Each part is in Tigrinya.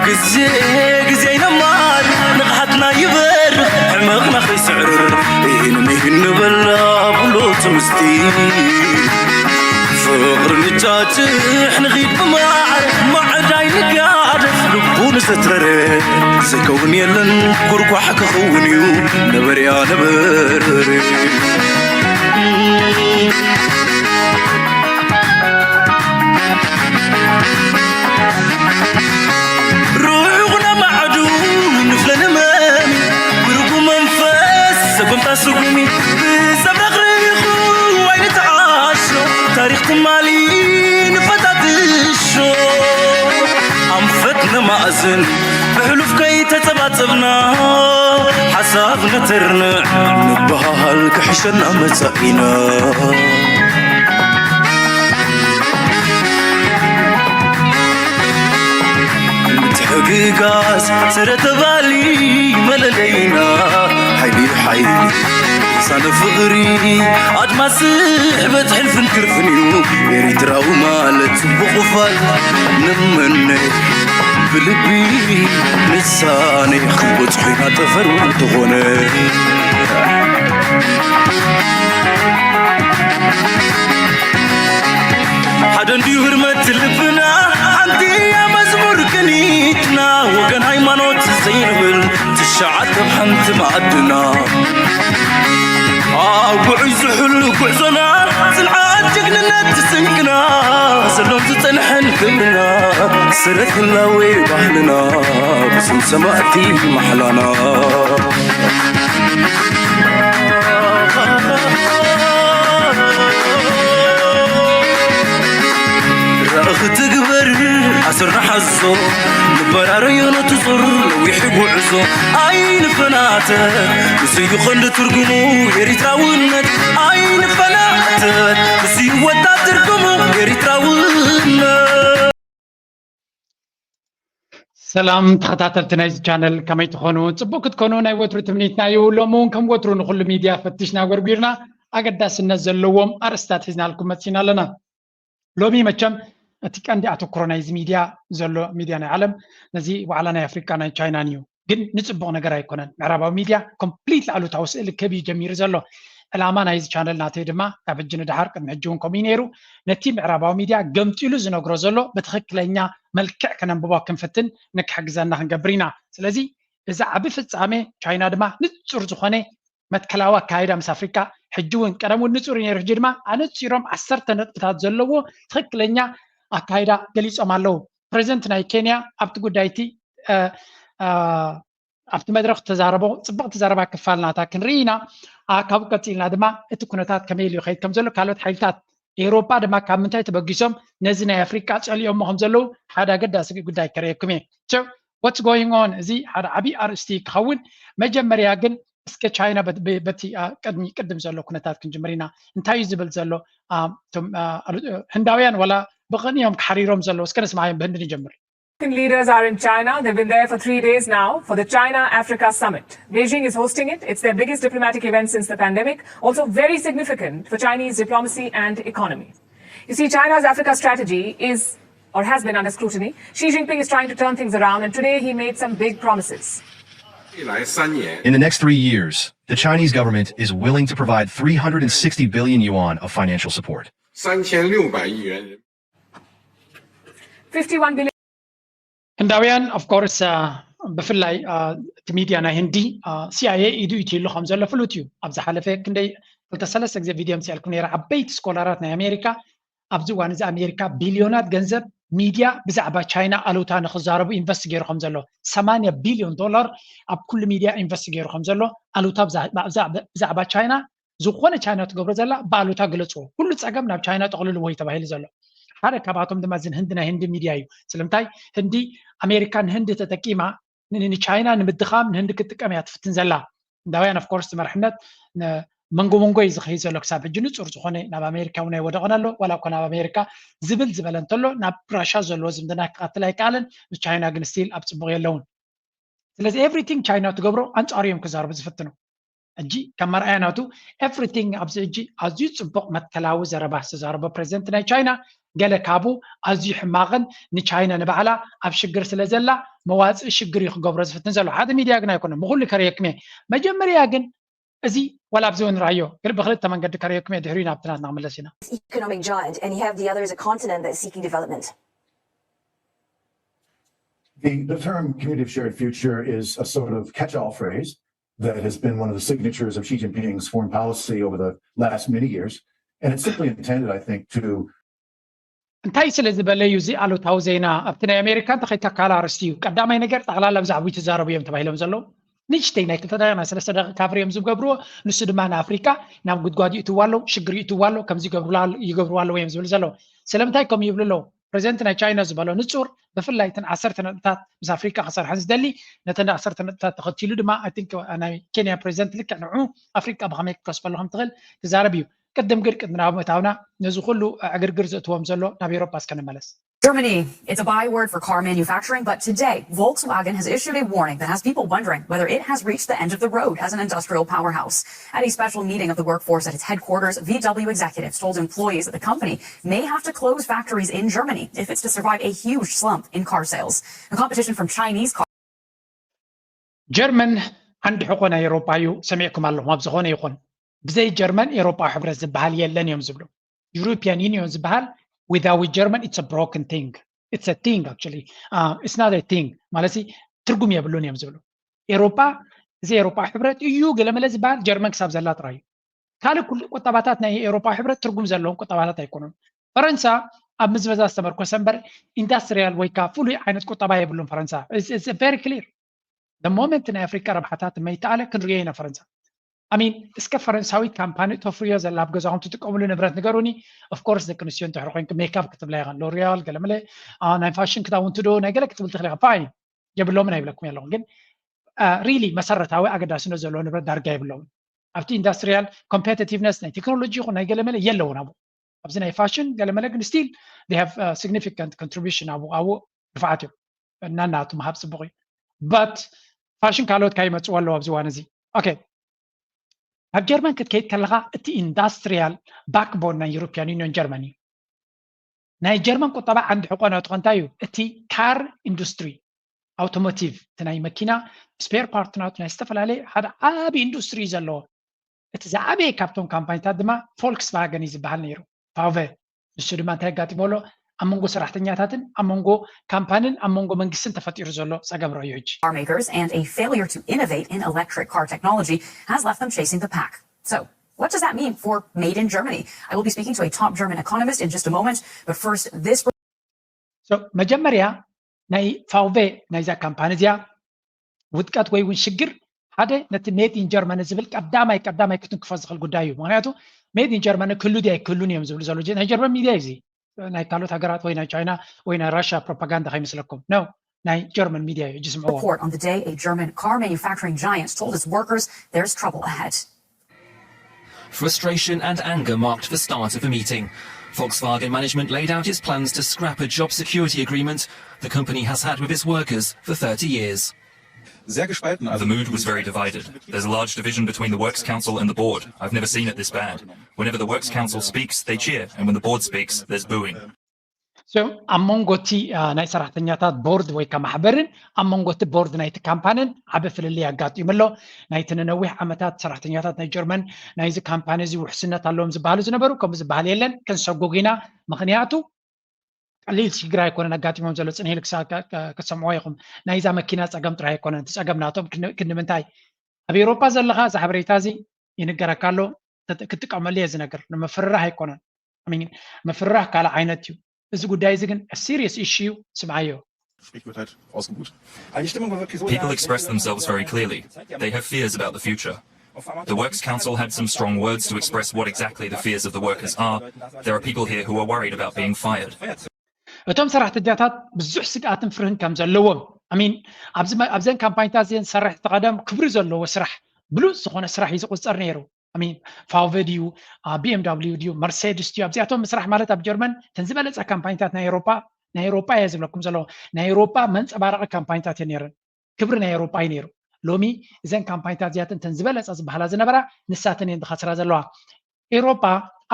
ግዜ ግዜ ይነማል ንቕሓትና ይበርህ ሕመቕና ከይስዕርር ኢህን ምሂን ንበላ ብሎ ትምስቲ ፍቕሪ ንጫጭሕ ንኺድ ብማዕረ ማዕዳይ ንጋደፍ ልቡ ንዘትረረ ዝከውን የለን ጉርጓሕ ክኸውን እዩ ነበርያ ነበር ርሑቕ ነማዕዱ ንፍለ ንመሚ ብርጉ መንፈስ ሰጎምታ ስጉሚ ብዘብረቕርኹ ኣይንተዓሾ ታሪኽ ትማሊ ንፈታትሾ ኣንፈት ነማእዝን ብሕሉፍ ከይተጸባጸብና ሓሳብ ነተርንዕ ንበሃል ክሕሸና መጻኢና ምትሕግጋዝ ስረ ተባሊ መለለይና ሓይሊ ሓይሊ ሳነ ፍቕሪ ኣድማስ ስሕበት ሕልፍን ክርፍን እዩ ኤሪትራዊ ማለት ጽቡቕ ፋል ንምነ ብልቢ ንሳነ ክንበጽሖ ኢና ጠፈር እንተኾነ ሓደ እንድዩ ህርመት ልብና ሓንቲ እያ መዝሙር ቅኒትና ወገን ሃይማኖት ዘይንብል ትሽዓተ ኣብ ሓንቲ ማዕድና ኣብ ጉዑይ ዝሕሉ ጉዕዞና ጽንዓት ጅግንነት ስንቅና ዘሎን ዝጸንሐን ክብርና ስረት ህላዌ ባህልና ብስም ሰማእቲ ማሕላና ራእኺ ትግበር ኣስርና ሓዞ ንበራረዮ ነቲ ዙር ነዊሕ ጉዕዞ ኣይንፈናተ ምስዩ ቐንዲ ትርጉሙ ኤሪትራውነት ኣይንፈናተ ምስዩ ወታ ትርጉሙ ኤሪትራውነት ሰላም ተኸታተልቲ ናይዚ ቻነል ከመይ ትኾኑ? ፅቡቅ ክትኮኑ ናይ ወትሩ ትምኒትና እዩ። ሎሚ እውን ከም ወትሩ ንኩሉ ሚድያ ፈትሽና ጎርጒርና ኣገዳስነት ዘለዎም ኣርእስታት ሒዝናልኩም መፂና ኣለና። ሎሚ መቸም እቲ ቀንዲ ኣተኩሮ ናይዚ ሚድያ ዘሎ ሚድያ ናይ ዓለም ነዚ ዋዕላ ናይ ኣፍሪቃ ናይ ቻይናን እዩ። ግን ንፅቡቕ ነገር ኣይኮነን። ምዕራባዊ ሚድያ ኮምፕሊትሊ ኣሉታዊ ስእሊ ክህብ እዩ ጀሚሩ ዘሎ። ዕላማ ናይዚ ቻነል ናተይ ድማ ካብ ሕጂ ንደሓር ቅድሚ ሕጂ እውን ከምኡ እዩ ነይሩ። ነቲ ምዕራባዊ ሚድያ ገምጢሉ ዝነግሮ ዘሎ ብትኽክለኛ መልክዕ ከነንብቦ ክንፍትን ንክሕግዘና ክንገብር ኢና። ስለዚ እዚ ዓቢ ፍጻሜ ቻይና ድማ ንጹር ዝኾነ መትከላዊ ኣካይዳ ምስ ኣፍሪቃ ሕጂ እውን ቀደም እውን ንጹር እዩ ነይሩ። ሕጂ ድማ ኣነጺሮም ዓሰርተ ነጥብታት ዘለዎ ትኽክለኛ ኣካይዳ ገሊጾም ኣለዉ። ፕሬዚደንት ናይ ኬንያ ኣብቲ ጉዳይ እቲ ኣብቲ መድረኽ ተዛረቦ ፅብቕቲ ዘረባ ክፋል ናታ ክንርኢ ኢና። ካብኡ ቀፂልና ድማ እቲ ኩነታት ከመይ ኢሉ ይኸይድ ከም ዘሎ ካልኦት ሓይልታት ኤውሮጳ ድማ ካብ ምንታይ ተበጊሶም ነዚ ናይ ኣፍሪቃ ፀሊኦሞ ከም ዘለዉ ሓደ ኣገዳሲ ጉዳይ ከርእየኩም እየ። So what's going on እዚ ሓደ ዓብዪ ኣርእስቲ ክኸውን መጀመርያ ግን እስከ ቻይና በቲ ቅድሚ ቅድም ዘሎ ኩነታት ክንጅምር ኢና። እንታይ እዩ ዝብል ዘሎ ህንዳውያን ወላ ብቕንዮም ክሓሪሮም ዘለዉ እስከ ንስማዮም ብህንዲ ንጀምር። African leaders are in China. They've been there for three days now for the China Africa Summit. Beijing is hosting it. It's their biggest diplomatic event since the pandemic, also very significant for Chinese diplomacy and economy. You see, China's Africa strategy is or has been under scrutiny. Xi Jinping is trying to turn things around, and today he made some big promises. In the next three years, the Chinese government is willing to provide three hundred and sixty billion yuan of financial support. 51 billion. ህንዳውያን of course ብፍላይ እቲ ሚድያ ናይ ህንዲ ሲኣይኤ ኢዱ ኢትሉ ከም ዘሎ ፍሉጥ እዩ። ኣብ ዝሓለፈ ክንደይ ክልተ ሰለስተ ግዜ ቪድዮ ምፅኣልኩም ነይረ። ዓበይቲ ስኮላራት ናይ ኣሜሪካ ኣብዚ እዋን እዚ ኣሜሪካ ቢልዮናት ገንዘብ ሚድያ ብዛዕባ ቻይና ኣሉታ ንክዛረቡ ኢንቨስት ገይሩ ከም ዘሎ ሰማንያ ቢልዮን ዶላር ኣብ ኩሉ ሚድያ ኢንቨስት ገይሩ ከም ዘሎ ኣሉታ ብዛዕባ ቻይና ዝኾነ ቻይና ትገብሮ ዘላ ብኣሉታ ግለፅዎ። ኩሉ ፀገም ናብ ቻይና ጠቕልልዎ እዩ ተባሂሉ ዘሎ። ሓደ ካብኣቶም ድማ እዚ ህንዲ ናይ ህንዲ ሚድያ እዩ። ስለምንታይ ህንዲ ኣሜሪካ ንህንዲ ተጠቂማ ንቻይና ንምድኻም ንህንዲ ክትጥቀም እያ ትፍትን ዘላ። ህንዳውያን of course መርሕነት መንጎ መንጎ እዩ ዝኸይድ ዘሎ ክሳብ ሕጂ ንፁር ዝኾነ ናብ ኣሜሪካ እውን ኣይወደቐን ኣሎ። ዋላ እኳ ናብ ኣሜሪካ ዝብል ዝበለ እንተሎ ናብ ራሻ ዘለዎ ዝምድና ክቐትል ኣይከኣለን። ምስ ቻይና ግን still ኣብ ፅቡቕ የለውን። ስለዚ everything ቻይና ትገብሮ ኣንፃሩ እዮም ክዛረቡ ዝፍትኑ። ሕጂ ከም መርኣያ ናቱ everything ኣብዚ ሕጂ ኣዝዩ ፅቡቕ መትከላዊ ዘረባ ዝተዛረቦ ፕሬዚደንት ናይ ቻይና ገለ ካብኡ ኣዝዩ ሕማቕን ንቻይና ንባዕላ ኣብ ሽግር ስለ ዘላ መዋፅእ ሽግር እዩ ክገብሮ ዝፍትን ዘሎ። ሓደ ሚድያ ግን ኣይኮነን ብኩሉ ከርእየኩም እየ። መጀመርያ ግን እዚ ዋላ ኣብዚ እውን ርኣዮ፣ ግን ብክልተ መንገዲ ከርእየኩም እየ፣ ድሕሪኡ ናብቲ ናትና ክምለስ ኢና። Economic giant, and you have the other as a continent that's seeking development. The, the term community of shared future is a sort of catch-all phrase that has been one of the signatures of Xi Jinping's foreign policy over the last many years. And it's simply intended, I think, to እንታይ ስለ ዝበለ እዩ እዚ ኣሉታዊ ዜና ኣብቲ ናይ ኣሜሪካ እንተኸይድካ ካልእ ኣርእስቲ እዩ። ቀዳማይ ነገር ጠቕላላ ብዛዕባ ትዛረቡ እዮም ተባሂሎም ዘለዉ ንእሽተይ ናይ ክልተ ደቂቕ ናይ ሰለስተ ደቂቕ ካቨር እዮም ዝገብርዎ። ንሱ ድማ ንኣፍሪካ ናብ ጉድጓድ ይእትዋ ኣለዉ፣ ሽግር ይእትዋ ኣለዉ፣ ከምዚ ይገብርዋ ኣለዉ እዮም ዝብሉ ዘለዉ። ስለምንታይ ከምኡ ይብሉ ኣለዉ? ፕሬዚደንት ናይ ቻይና ዝበሎ ንፁር፣ ብፍላይ እተን ዓሰርተ ነጥብታት ምስ ኣፍሪካ ክሰርሐን ዝደሊ፣ ነተን ዓሰርተ ነጥብታት ተኸቲሉ ድማ I think ናይ ኬንያ ፕሬዚደንት ልክዕ ንዑ ኣፍሪካ ብኸመይ ክትከስበሉ ከም ትኽእል ትዛረብ እዩ። ቅድም ግን ቅድሚ ናብ ምእታውና ነዚ ኩሉ ዕግርግር ዘእትዎም ዘሎ ናብ ኤውሮጳ እስከ ንመለስ። Germany, it's a byword for car manufacturing, but today Volkswagen has issued a warning that has people wondering whether it has reached the end of the road as an industrial powerhouse. At a special meeting of the workforce at its headquarters, V W executives told employees that the company may have to close factories in Germany if it's to survive a huge slump in car sales. The competition from Chinese cars. ጀርመን ዓንዲ ሕቆ ናይ ኤውሮጳ እዩ። ሰሚዕኩም ኣለኹም ኣብ ዝኾነ ይኹን ብዘይ ጀርመን ኤውሮጳዊ ሕብረት ዝበሃል የለን እዮም ዝብሉ። European Union ዝበሃል without German it's a broken thing. It's a thing actually. Uh, it's not a thing ማለት ትርጉም የብሉን እዮም ዝብሉ። ኤውሮጳ እዚ ኤውሮጳዊ ሕብረት እዩ ገለመለ ዝበሃል ጀርመን ክሳብ ዘላ ጥራይ እዩ። ካልእ ኩሉ ቁጠባታት ናይ ኤውሮጳዊ ሕብረት ትርጉም ዘለዎም ቁጠባታት ኣይኮኑን። ፈረንሳ ኣብ ምዝበዛ ዝተመርኮሰ እምበር ኢንዳስትሪያል ወይ ከዓ ፍሉይ ዓይነት ቁጠባ የብሉን ፈረንሳ። Very clear። The moment ናይ ኣፍሪካ ረብሓታት መይተኣለ ክንሪኦ ኢና ፈረንሳ። I mean እስከ ፈረንሳዊት ካምፓኒ ተፍርዮ ዘላ ኣብ ገዛኹም ትጥቀምሉ ንብረት ንገሩኒ። Of course ደቂ ኣንስትዮ እንድሕር ኮይንኩም ሜካፕ ክትብላ ኢኻ፣ ሎሪያል ገለመለ፣ ናይ ፋሽን ክዳውንቲ ዶ ናይ ገለ ክትብል ትኽእል ኢኻ። Fine የብሎምን ኣይብለኩም ኣለኹ፣ ግን really መሰረታዊ ኣገዳስነት ዘለዎ ንብረት ዳርጋ የብሎምን። ኣብቲ ኢንዳስትሪያል ኮምፔቲቲቭነስ ናይ ቴክኖሎጂ ይኹን ናይ ገለመለ የለውን። ኣብኡ ኣብዚ ናይ ፋሽን ገለመለ ግን still they have significant contribution ኣብኡ ኣብኡ ንፉዓት እዮም። እናናቱ ምሃብ ፅቡቕ እዩ። But ፋሽን ካልኦት ካይመፅዎ ኣለዉ ኣብዚ እዋን እዚ። Okay ኣብ ጀርመን ክትከይድ ከለኻ እቲ ኢንዳስትሪያል ባክቦን ናይ European Union ጀርመን እዩ። ናይ ጀርመን ቁጠባ ዓንዲ ሕቆ ናትኾ እንታይ እዩ? እቲ car industry፣ automotive፣ እቲ ናይ መኪና spare part ናቱ ናይ ዝተፈላለየ ሓደ ዓቢ ኢንዱስትሪ እዩ ዘለዎ። እቲ ዝዓበየ ካብቶም ካምፓኒታት ድማ ፎልክስቫገን እዩ ዝበሃል ነይሩ። ፋውቨ ንሱ ድማ እንታይ ኣጋጢሞ ኣሎ? ኣብ መንጎ ሰራሕተኛታትን ኣብ መንጎ ካምፓንን ኣብ መንጎ መንግስትን ተፈጢሩ ዘሎ ጸገም ረኣዩ ሕጂ። Car makers and a failure to innovate in electric car technology has left them chasing the pack. So, what does that mean for Made in Germany? I will be speaking to a top German economist in just a moment, but first, this So መጀመርያ ናይ ፋውቬ ናይዛ ካምፓኒ እዚኣ ውድቀት ወይ እውን ሽግር ሓደ ነቲ ሜድ ኢን ጀርመኒ ዝብል ቀዳማይ ቀዳማይ ክትንክፎ ዝኽእል ጉዳይ እዩ። ምክንያቱ ሜድ ኢን ጀርመኒ ክህሉ ድዩ ኣይክህሉን እዮም ዝብሉ ዘለዉ ናይ ጀርመን ሚድያ እዩ። እዚ ናይ ካልኦት ሃገራት ወይ ናይ ቻይና ወይ ናይ ራሽያ ፕሮፓጋንዳ ከይመስለኩም ነው። ናይ ጀርመን ሚድያ እዩ፣ ሕጂ ስምዕዎ። Report on the day a German car manufacturing giant told its workers there's trouble ahead. Frustration and anger marked the start of the meeting. Volkswagen management laid out its plans to scrap a job security agreement the company has had with its workers for thirty years. Sehr gespalten. The mood was very divided. There's a large division between the Works Council and the board. I've never seen it this bad. Whenever the Works Council speaks, they cheer, and when the board speaks, there's booing. So ኣብ መንጎ እቲ ናይ ሰራሕተኛታት ቦርድ ወይ ከዓ ማሕበርን ኣብ መንጎ እቲ ቦርድ ናይቲ ካምፓንን ዓቢ ፍልልይ ኣጋጢሙ ኣሎ። ናይቲ ንነዊሕ ዓመታት ሰራሕተኛታት ናይ ጀርመን ናይዚ ካምፓኒ እዚ ውሕስነት ኣለዎም ዝበሃሉ ዝነበሩ ከምኡ ዝበሃል የለን። ክንሰጉግ ኢና። ምክንያቱ ቀሊል ሽግር ኣይኮነን ኣጋጢሞም ዘሎ። ጽንሕ ኢሉ ክትሰምዕዎ ኢኹም። ናይዛ መኪና ጸገም ጥራይ ኣይኮነን እቲ ጸገም ናቶም። ክንዲ ምንታይ ኣብ ኤውሮጳ ዘለኻ እዚ ሓበሬታ እዚ ይንገረካ ኣሎ። ክትጥቀመሉ እየ እዚ ነገር ንምፍርራህ ኣይኮነን። ምፍርራህ ካልእ ዓይነት እዩ። እዚ ጉዳይ እዚ ግን serious issue እዩ። ስምዓዮ። People express themselves very clearly. They have fears about the future. The Works Council had some strong words to express what exactly the fears of the workers are. There are people here who are worried about being fired. እቶም ሰራሕተኛታት ብዙሕ ስግኣትን ፍርህን ከም ዘለዎም ኣሚን ኣብዘን ካምፓኒታት እዚአን ዝሰርሕ እቲ ቀደም ክብሪ ዘለዎ ስራሕ ብሉፅ ዝኾነ ስራሕ እዩ ዝቁፀር ነይሩ። ፋውቨ ድዩ፣ ቢኤምዳብሊዩ ድዩ፣ መርሴድስ ድዩ፣ ኣብዚኣቶም ምስራሕ ማለት ኣብ ጀርመን እተን ዝበለፀ ካምፓኒታት ናይ ኤሮፓ ናይ ኤሮፓ እየ ዝብለኩም ዘለኹ ናይ ኤሮፓ መንፀባረቂ ካምፓኒታት እየ ነይረን። ክብሪ ናይ ኤሮፓ እዩ ነይሩ። ሎሚ እዘን ካምፓኒታት እዚኣተን እተን ዝበለፀ ዝበሃላ ዝነበራ ንሳተን እየን ዝኸስራ ዘለዋ። ኤሮፓ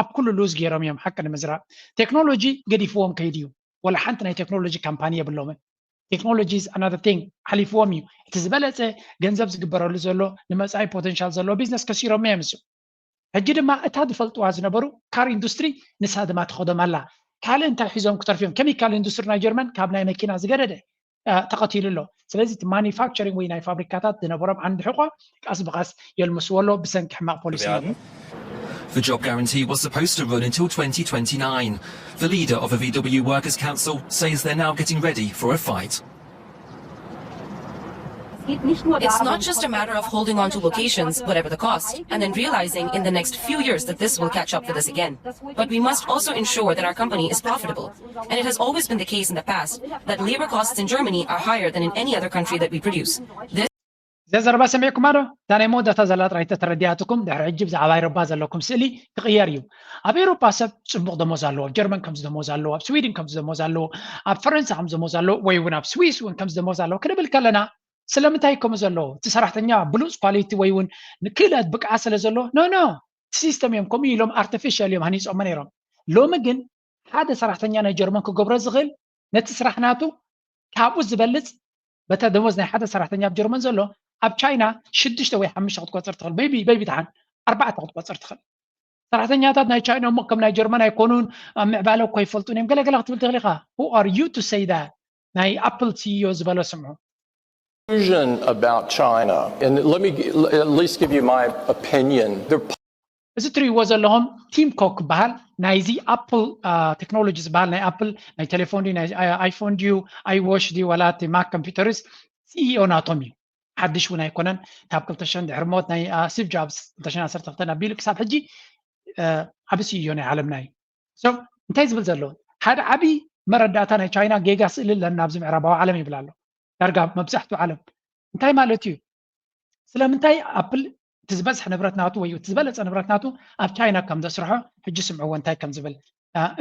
ኣብ ኩሉ ሉዝ ገይሮም እዮም ሓቂ ንምዝራብ። ቴክኖሎጂ ገዲፍዎም ከይዱ እዩ። ወላ ሓንቲ ናይ ቴክኖሎጂ ካምፓኒ የብሎምን። Technology is another thing ሓሊፍዎም እዩ። እቲ ዝበለፀ ገንዘብ ዝግበረሉ ዘሎ ንመፃኢ ፖቴንሻል ዘለዎ ቢዝነስ ከሲሮም እዮም። ሕጂ ድማ እታ ዝፈልጥዋ ዝነበሩ ካር ኢንዱስትሪ ንሳ ድማ ትኸዶም ኣላ። ካልእ እንታይ ሒዞም ክተርፉ እዮም? ኬሚካል ኢንዱስትሪ ናይ ጀርመን ካብ ናይ መኪና ዝገደደ ተቐቲሉ ኣሎ። ስለዚ እቲ ማኒፋክቸሪንግ ወይ ናይ ፋብሪካታት ዝነበሮም ዓንዲ ሕቆ ቀስ ብቐስ የልምስዎ ኣሎ ብሰንኪ ሕማቕ ፖሊሲ። The job guarantee was supposed to run until twenty twenty-nine. The leader of the V W Workers Council says they're now getting ready for a fight. It's not just a matter of holding on to locations, whatever the cost, and then realizing in the next few years that this will catch up with us again. But we must also ensure that our company is profitable. And it has always been the case in the past that labor costs in Germany are higher than in any other country that we produce. This እዛ ዘረባ ሰሚዕኩማ ዶ? እታ ናይ መወዳእታ ዘላ ጥራይ ተተረዲኣትኩም፣ ድሕሪ ሕጂ ብዛዕባ ኤውሮጳ ዘለኩም ስእሊ ክቕየር እዩ። ኣብ ኤውሮጳ ሰብ ጽቡቕ ደሞዝ ኣለዎ። ኣብ ጀርመን ከምዚ ደሞዝ ኣለዎ፣ ኣብ ስዊድን ከምዚ ደሞዝ ኣለዎ፣ ኣብ ፈረንሳ ከምዚ ደሞዝ ኣለዎ፣ ወይ እውን ኣብ ስዊስ እውን ከምዚ ደሞዝ ኣለዎ ክንብል ከለና ስለምንታይ ከምኡ ዘለዎ? እቲ ሰራሕተኛ ብሉጽ ኳሊቲ ወይ እውን ንክእለት ብቅዓት ስለ ዘለዎ? ኖ ኖ፣ እቲ ሲስተም እዮም ከምኡ ኢሎም ኣርቲፊሻል እዮም ሃኒጾሞ ነይሮም። ሎሚ ግን ሓደ ሰራሕተኛ ናይ ጀርመን ክገብሮ ዝኽእል ነቲ ስራሕ ናቱ ካብኡ ዝበልጽ በታ ደሞዝ ናይ ሓደ ሰራሕተኛ ኣብ ጀርመን ዘሎ ኣብ ቻይና ሽዱሽተ ወይ ሓሙሽተ ክትቆጽር ትኽእል፣ በይቢ በይቢ ደሓን ኣርባዕተ ክትቆጽር ትኽእል። ሰራሕተኛታት ናይ ቻይና እሞ ከም ናይ ጀርመን ኣይኮኑን፣ ኣብ ምዕባለ እኮ ኣይፈልጡን እዮም ገለገለ ክትብል ትኽእል ኢኻ። Who are you to say that? ናይ ኣፕል ሲኢኦ ዝበሎ ስምዑ። Confusion about China, and let me g- at least give you my opinion. There እዚ ትሪእዎ ዘለኹም ቲም ኮክ ክበሃል ናይዚ ኣፕል ቴክኖሎጂ ዝበሃል ናይ ኣፕል ናይ ቴሌፎን ድዩ ናይ ኣይፎን ድዩ ኣይዎሽ ድዩ ዋላ እቲ ማክ ኮምፒውተርስ ሲኢኦ ናቶም እዩ። ሓድሽ እውን ኣይኮነን። ካብ ክልተ ሽሕን ድሕሪ ሞት ናይ ስቲቭ ጆብስ ክልተ ሽሕን ዓሰርተ ክልተን ኣቢሉ ክሳብ ሕጂ ዓቢ ሲኢኦ ናይ ዓለምና እዩ። So እንታይ ዝብል ዘሎ ሓደ ዓቢ መረዳእታ ናይ ቻይና ጌጋ ስእሊ ኣለና ኣብዚ ምዕራባዊ ዓለም ይብል ኣሎ። ዳርጋ መብዛሕትኡ ዓለም እንታይ ማለት እዩ? ስለምንታይ ኣፕል እቲ ዝበዝሐ ንብረት ናቱ ወይ እቲ ዝበለፀ ንብረት ናቱ ኣብ ቻይና ከም ዘስርሖ ሕጂ ስምዕዎ እንታይ ከም ዝብል።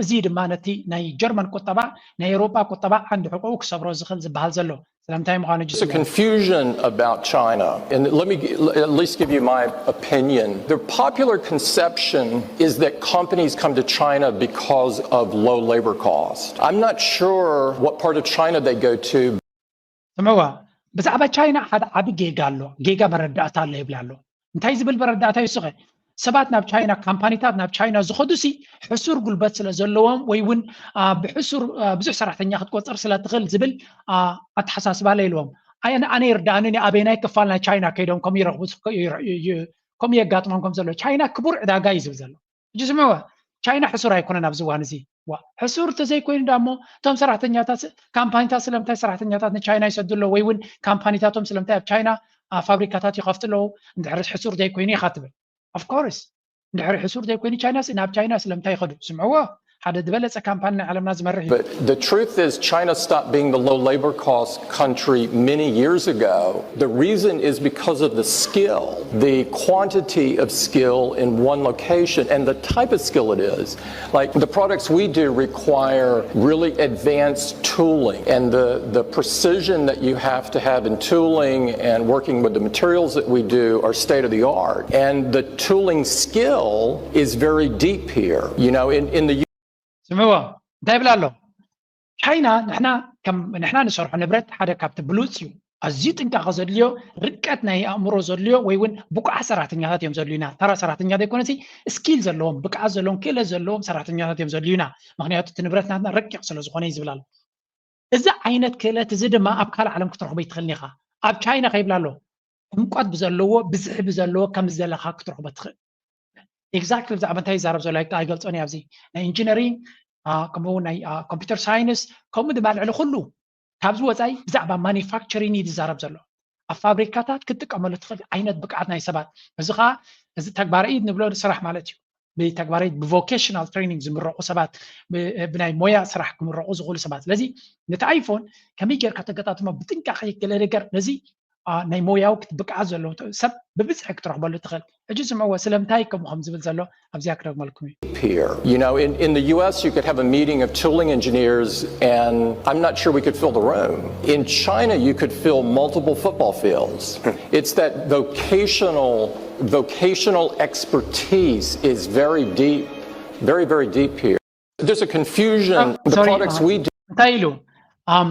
እዚ ድማ ነቲ ናይ ጀርመን ቁጠባ ናይ ኤውሮጳ ቁጠባ ዓንዲ ሕቆኡ ክሰብሮ ዝኽእል ዝበሃል ዘሎ ስለምንታይ ምዃኑ ሕጂ There's a confusion about China, and let me g- at least give you my opinion. The popular conception is that companies come to China because of low labor cost. I'm not sure what part of China they go to. ስምዕዋ፣ ብዛዕባ ቻይና ሓደ ዓቢ ጌጋ ኣሎ፣ ጌጋ መረዳእታ ኣሎ ይብል ኣሎ። እንታይ ዝብል መረዳእታ እዩ ስኸ? ሰባት ናብ ቻይና፣ ካምፓኒታት ናብ ቻይና ዝኸዱ ሲ ሕሱር ጉልበት ስለ ዘለዎም ወይ እውን ብሕሱር ብዙሕ ሰራሕተኛ ክትቆፅር ስለ ትኽእል ዝብል ኣተሓሳስባ ኣሎ ኢልዎም። ኣነ ይርዳእንን ኣበየናይ ክፋል ናይ ቻይና ከይዶም ከም ይረኽቡ ከም የጋጥሞም ከም ዘሎ ቻይና ክቡር ዕዳጋ እዩ ዝብል ዘሎ። ሕጂ ስምዕዋ፣ ቻይና ሕሱር ኣይኮነን ኣብዚ እዋን እዚ። ዋ ሕሱር እንተዘይኮይኑ ዳሞ እቶም ሰራሕተኛታት ካምፓኒታት ስለምንታይ ሰራሕተኛታት ንቻይና ይሰዱ ኣለዉ ወይ እውን ካምፓኒታቶም ስለምንታይ ኣብ ቻይና ፋብሪካታት ይኸፍቱ ኣለዉ? እንድሕር ሕሱር ዘይኮይኑ ኢኻ ትብል። Of course እንድሕር ሕሱር ዘይኮይኑ ቻይና ናብ ቻይና ስለምንታይ ይኸዱ? ስምዕዎ ሓደ ዝበለፀ ካምፓኒ ናይ ዓለምና ዝመርሕ እዩ። But the truth is, China stopped being the low labor cost country many years ago. The reason is because of the skill, the quantity of skill in one location, and the type of skill it is. Like the products we do require really advanced tooling, and the, the precision that you have to have in tooling and working with the materials that we do are state of the art. And the tooling skill is very deep here. You know, in, in the ስምዕዎ እንታይ ይብል ኣሎ? ቻይና ንሕና ከም ንሕና ንሰርሖ ንብረት ሓደ ካብቲ ብሉፅ እዩ። ኣዝዩ ጥንቃቐ ዘድልዮ፣ ርቀት ናይ ኣእምሮ ዘድልዮ ወይ እውን ብቁዓት ሰራሕተኛታት እዮም ዘድልዩና። ተራ ሰራሕተኛ ዘይኮነሲ ስኪል ዘለዎም፣ ብቅዓት ዘለዎም፣ ክእለት ዘለዎም ሰራሕተኛታት እዮም ዘድልዩና። ምክንያቱ እቲ ንብረት ናትና ረቂቕ ስለ ዝኾነ እዩ ዝብል ኣሎ። እዚ ዓይነት ክእለት እዚ ድማ ኣብ ካልእ ዓለም ክትረኽቦ ይትኽእልን ኢኻ። ኣብ ቻይና ከይብላ ኣሎ ዕምቆት ብዘለዎ ብዝሒ ብዘለዎ ከም ዝደለኻ ክትረኽቦ ትኽእል። ኤግዛክትሊ ብዛዕባ እንታይ ይዛረብ ዘሎ ኣይገልጾን እየ ኣብዚ ናይ ኢንጂነሪንግ ከምኡ ናይ ኮምፒውተር ሳይንስ ከምኡ ድማ ልዕሊ ኩሉ ካብዚ ወፃኢ ብዛዕባ ማኒፋክቸሪንግ እዩ ዝዛረብ ዘሎ። ኣብ ፋብሪካታት ክትጥቀመሉ ትኽእል ዓይነት ብቅዓት ናይ ሰባት እዚ ከዓ እዚ ተግባረ ኢድ ንብሎ ስራሕ ማለት እዩ። ብተግባረ ኢድ ብቮኬሽናል ትሬኒንግ ዝምረቑ ሰባት ብናይ ሞያ ስራሕ ክምረቑ ዝኽእሉ ሰባት ስለዚ ነቲ ኣይፎን ከመይ ጌርካ ተገጣጥሞ ብጥንቃቄ ገለ ነገር ነዚ ናይ ሞያዊ ክትብቅዓ ዘለዎ ሰብ ብብዝሒ ክትረኽበሉ ትኽእል። ሕጂ ስምዕዎ ስለምንታይ ከምኡ ከም ዝብል ዘሎ ኣብዚኣ ክደግመልኩም እዩ። Here. You know, in, in the U S, you could have a meeting of tooling engineers, and I'm not sure we could fill the room. In China, you could fill multiple football fields. It's that vocational, vocational expertise is very deep, very, very deep here. There's a confusion. The Sorry, products we do. እንታይ ኢሉ? Um,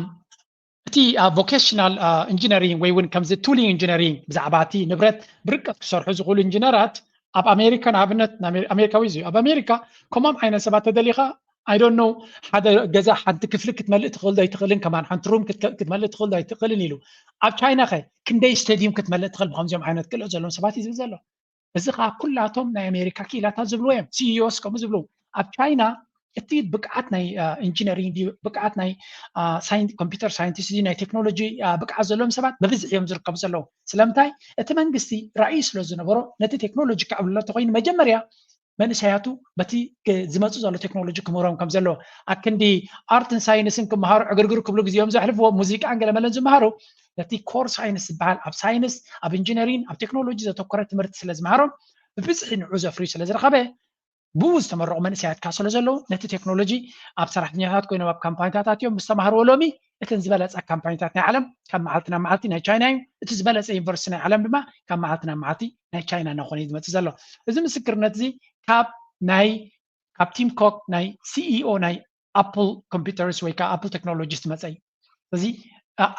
እቲ vocational engineering ወይ እውን ከምዚ tooling engineering ብዛዕባ እቲ ንብረት ብርቀት ክሰርሑ ዝኽእሉ ኢንጂነራት ኣብ ኣሜሪካ ንኣብነት ኣሜሪካዊ እዩ። ኣብ ኣሜሪካ ከምኦም ዓይነት ሰባት ተደሊኻ I don't know ሓደ ገዛ ሓንቲ ክፍሊ ክትመልእ ትኽእል ዶ ኣይትኽእልን ከማን ሓንቲ ሩም ክትመልእ ትኽእል ዶ ኣይትኽእልን ኢሉ። ኣብ ቻይና ኸ ክንደይ ስቴዲየም ክትመልእ ትኽእል ብከምዚኦም ዓይነት ክእለት ዘለዎም ሰባት እዩ ዝብል ዘሎ። እዚ ከዓ ኩላቶም ናይ ኣሜሪካ ክኢላታት ዝብልዎ እዮም። CEOs ከምኡ ዝብሉ ኣብ ቻይና እቲ ብቅዓት ናይ ኢንጂነሪንግ ድዩ ብቅዓት ናይ ኮምፒውተር ሳይንቲስት ድዩ ናይ ቴክኖሎጂ ብቅዓት ዘለዎም ሰባት ብብዝሒ እዮም ዝርከቡ ዘለዉ። ስለምንታይ? እቲ መንግስቲ ራእይ ስለ ዝነበሮ ነቲ ቴክኖሎጂ ከዕብሎ እንተኮይኑ መጀመርያ መንእሰያቱ በቲ ዝመፁ ዘሎ ቴክኖሎጂ ክምህሮም ከም ዘለዎ ኣክንዲ ኣርትን ሳይንስን ክመሃሩ ዕግርግር ክብሉ ግዜኦም ዘሕልፍዎ ሙዚቃን ገለመለን ዝመሃሩ ነቲ ኮር ሳይንስ ዝበሃል ኣብ ሳይንስ ኣብ ኢንጂነሪን ኣብ ቴክኖሎጂ ዘተኮረ ትምህርቲ ስለ ዝመሃሮም ብብዝሒ ንዑ ዘፍርዩ ስለ ዝረኸበ ብኡ ዝተመረቑ መንእሰያት ከዓ ስለ ዘለዉ ነቲ ቴክኖሎጂ ኣብ ሰራሕተኛታት ኮይኖም ኣብ ካምፓኒታት ኣትዮም ምስ ተማሃርዎ ሎሚ እተን ዝበለፃ ካምፓኒታት ናይ ዓለም ካብ መዓልቲ ናብ መዓልቲ ናይ ቻይና እዩ። እቲ ዝበለፀ ዩኒቨርሲቲ ናይ ዓለም ድማ ካብ መዓልቲ ናብ መዓልቲ ናይ ቻይና እናኾነ እዩ ዝመፅእ ዘሎ። እዚ ምስክርነት እዚ ካብ ናይ ካብ ቲም ኮክ ናይ CEO ናይ ኣፕል ኮምፒውተርስ ወይ ከዓ ኣፕል ቴክኖሎጂስ ዝመፀ እዩ። እዚ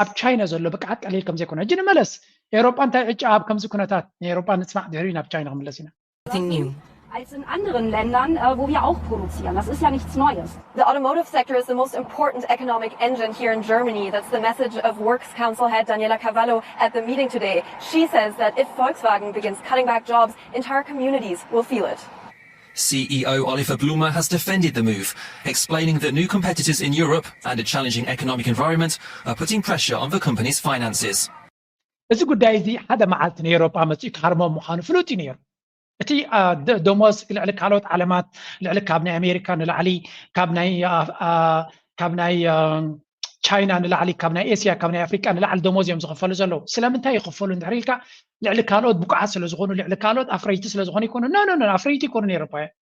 ኣብ ቻይና ዘሎ ብቅዓት ቀሊል ከም ዘይኮነ ሕጂ ንመለስ። ኤውሮጳ እንታይ ዕጫ ኣብ ከምዚ ኩነታት ንኤውሮጳ ንፅማዕ ድሕሪ ናብ ቻይና ክምለስ ኢና። Nothing new. Als in anderen Ländern, äh, wo wir auch produzieren. Das ist ja nichts Neues. The automotive sector is the most important economic engine here in Germany. That's the message of Works Council head Daniela Cavallo at the meeting today. She says that if Volkswagen begins cutting back jobs, entire communities will feel it. C E O Oliver Blume has defended the move, explaining that new competitors in Europe and a challenging economic environment are putting pressure on the company's finances. እዚ ጉዳይ እዚ ሓደ መዓልቲ ንኤውሮጳ መፅኡ ክሃርሞም ምዃኑ ፍሉጥ እዩ ነይሩ። እቲ ደሞዝ ልዕሊ ካልኦት ዓለማት ልዕሊ ካብ ናይ ኣሜሪካ ንላዕሊ ካብ ናይ ካብ ናይ ቻይና ንላዕሊ ካብ ናይ ኤስያ ካብ ናይ ኣፍሪቃ ንላዕሊ ደሞዝ እዮም ዝኽፈሉ ዘለዉ። ስለምንታይ ይኽፈሉ እንድሕር ኢልካ ልዕሊ ካልኦት ብቁዓት ስለ ዝኾኑ ልዕሊ ካልኦት ኣፍረይቲ ስለ ዝኾኑ ይኮኑ። ኖ ኖ ኖ ኣፍረይቲ ይኮኑ ነይሮፓውያን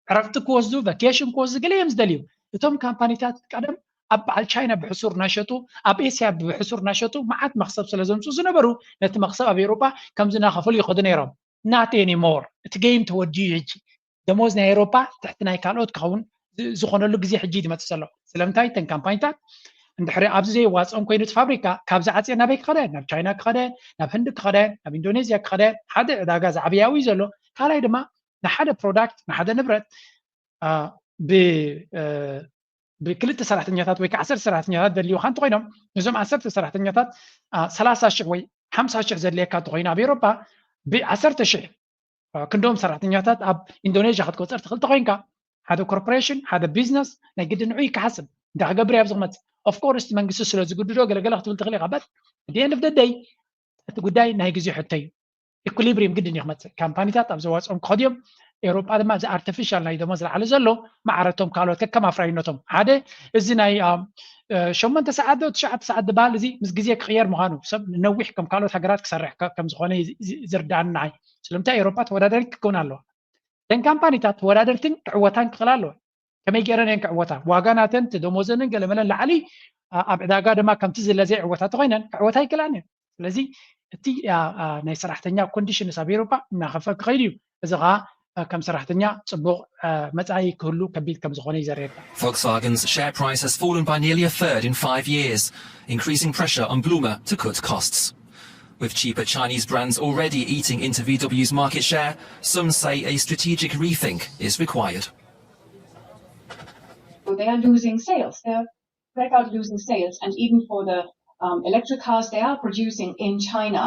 ዕረፍቲ ክወስዱ ቫኬሽን ክወስዱ ገለ እዮም ዝደልዩ። እቶም ካምፓኒታት ቀደም ኣብ በዓል ቻይና ብሕሱር እናሸጡ ኣብ ኤስያ ብሕሱር እናሸጡ መዓት መክሰብ ስለ ዘምፅኡ ዝነበሩ ነቲ መክሰብ ኣብ ኤውሮጳ ከምዚ እናኸፈሉ ይኸዱ ነይሮም። Not anymore። እቲ ጌም ተወዲኡ ሕጂ ደሞዝ ናይ ኤውሮጳ ትሕቲ ናይ ካልኦት ክኸውን ዝኾነሉ ግዜ ሕጂ እዩ ዝመፅእ ዘሎ። ስለምንታይ እተን ካምፓኒታት እንድሕሪ ኣብዚ ዘይዋፅኦም ኮይኑ እቲ ፋብሪካ ካብዚ ዓፅየ ናበይ ክኸደ ናብ ቻይና ክኸደ ናብ ህንዲ ክኸደ ናብ ኢንዶኔዝያ ክኸደ ሓደ ዕዳጋ ዝዓብያዊ ዘሎ ካልኣይ ድማ ንሓደ ፕሮዳክት ንሓደ ንብረት ብክልተ ሰራሕተኛታት ወይ ከዓ ዓሰርተ ሰራሕተኛታት ዘድልዩካ እንተኮይኖም እዞም ዓሰርተ ሰራሕተኛታት ሰላሳ ሽሕ ወይ ሓምሳ ሽሕ ዘድልየካ እንተኮይኑ ኣብ ኤውሮፓ ብዓሰርተ ሽሕ ክንዶም ሰራሕተኛታት ኣብ ኢንዶኔዥያ ክትቆፀር ትኽእል ተኮይንካ ሓደ ኮርፖሬሽን ሓደ ቢዝነስ ናይ ግዲ ንዑ ይከሓስብ እንታይ ክገብር እያ ኣብዚ ክመፅእ ኦፍኮርስ መንግስቲ ስለ ዝግድዶ ገለገለ ክትብል ትኽእል ኢካ በት ደንፍ ደደይ እቲ ጉዳይ ናይ ግዜ ሕቶ እዩ ኢኩሊብሪየም ግድን እዩ ክመፅእ ካምፓኒታት ኣብ ዘዋፅኦም ክኸዱ እዮም ኤውሮጳ ድማ እዚ ኣርቲፊሻል ናይ ደሞዝ ላዕሊ ዘሎ ማዕረቶም ካልኦት ከከም ኣፍራይነቶም ሓደ እዚ ናይ ሸሞንተ ሰዓት ዶ ትሽዓተ ሰዓት ዝበሃል እዚ ምስ ግዜ ክቕየር ምዃኑ ሰብ ነዊሕ ከም ካልኦት ሃገራት ክሰርሕ ከም ዝኾነ ዝርዳእኒ ንዓይ ስለምንታይ ኤውሮጳ ተወዳዳሪት ክትከውን ኣለዋ እተን ካምፓኒታት ተወዳደርትን ክዕወታን ክኽእላ ኣለዋ ከመይ ገይረን እየን ክዕወታ ዋጋ ናተን እቲ ደሞዘንን ገለመለን ላዕሊ ኣብ ዕዳጋ ድማ ከምቲ ዝለ ዘይዕወታ ተኮይነን ክዕወታ ይክእላን እየን ስለዚ እቲ ናይ ሰራሕተኛ ኮንዲሽንስ ኣብ ኤውሮፓ እናኸፈ ክኸይድ እዩ እዚ ከዓ ከም ሰራሕተኛ ፅቡቅ መፃኢ ክህሉ ከቢድ ከም ዝኾነ እዩ ዘርእየካ Volkswagen's share price has fallen by nearly a third in five years, increasing pressure on Blume to cut costs. With cheaper Chinese brands already eating into V W's market share, some say a strategic rethink is required. They are losing sales. They are flat out losing sales. And even for the um, electric cars they are producing in China,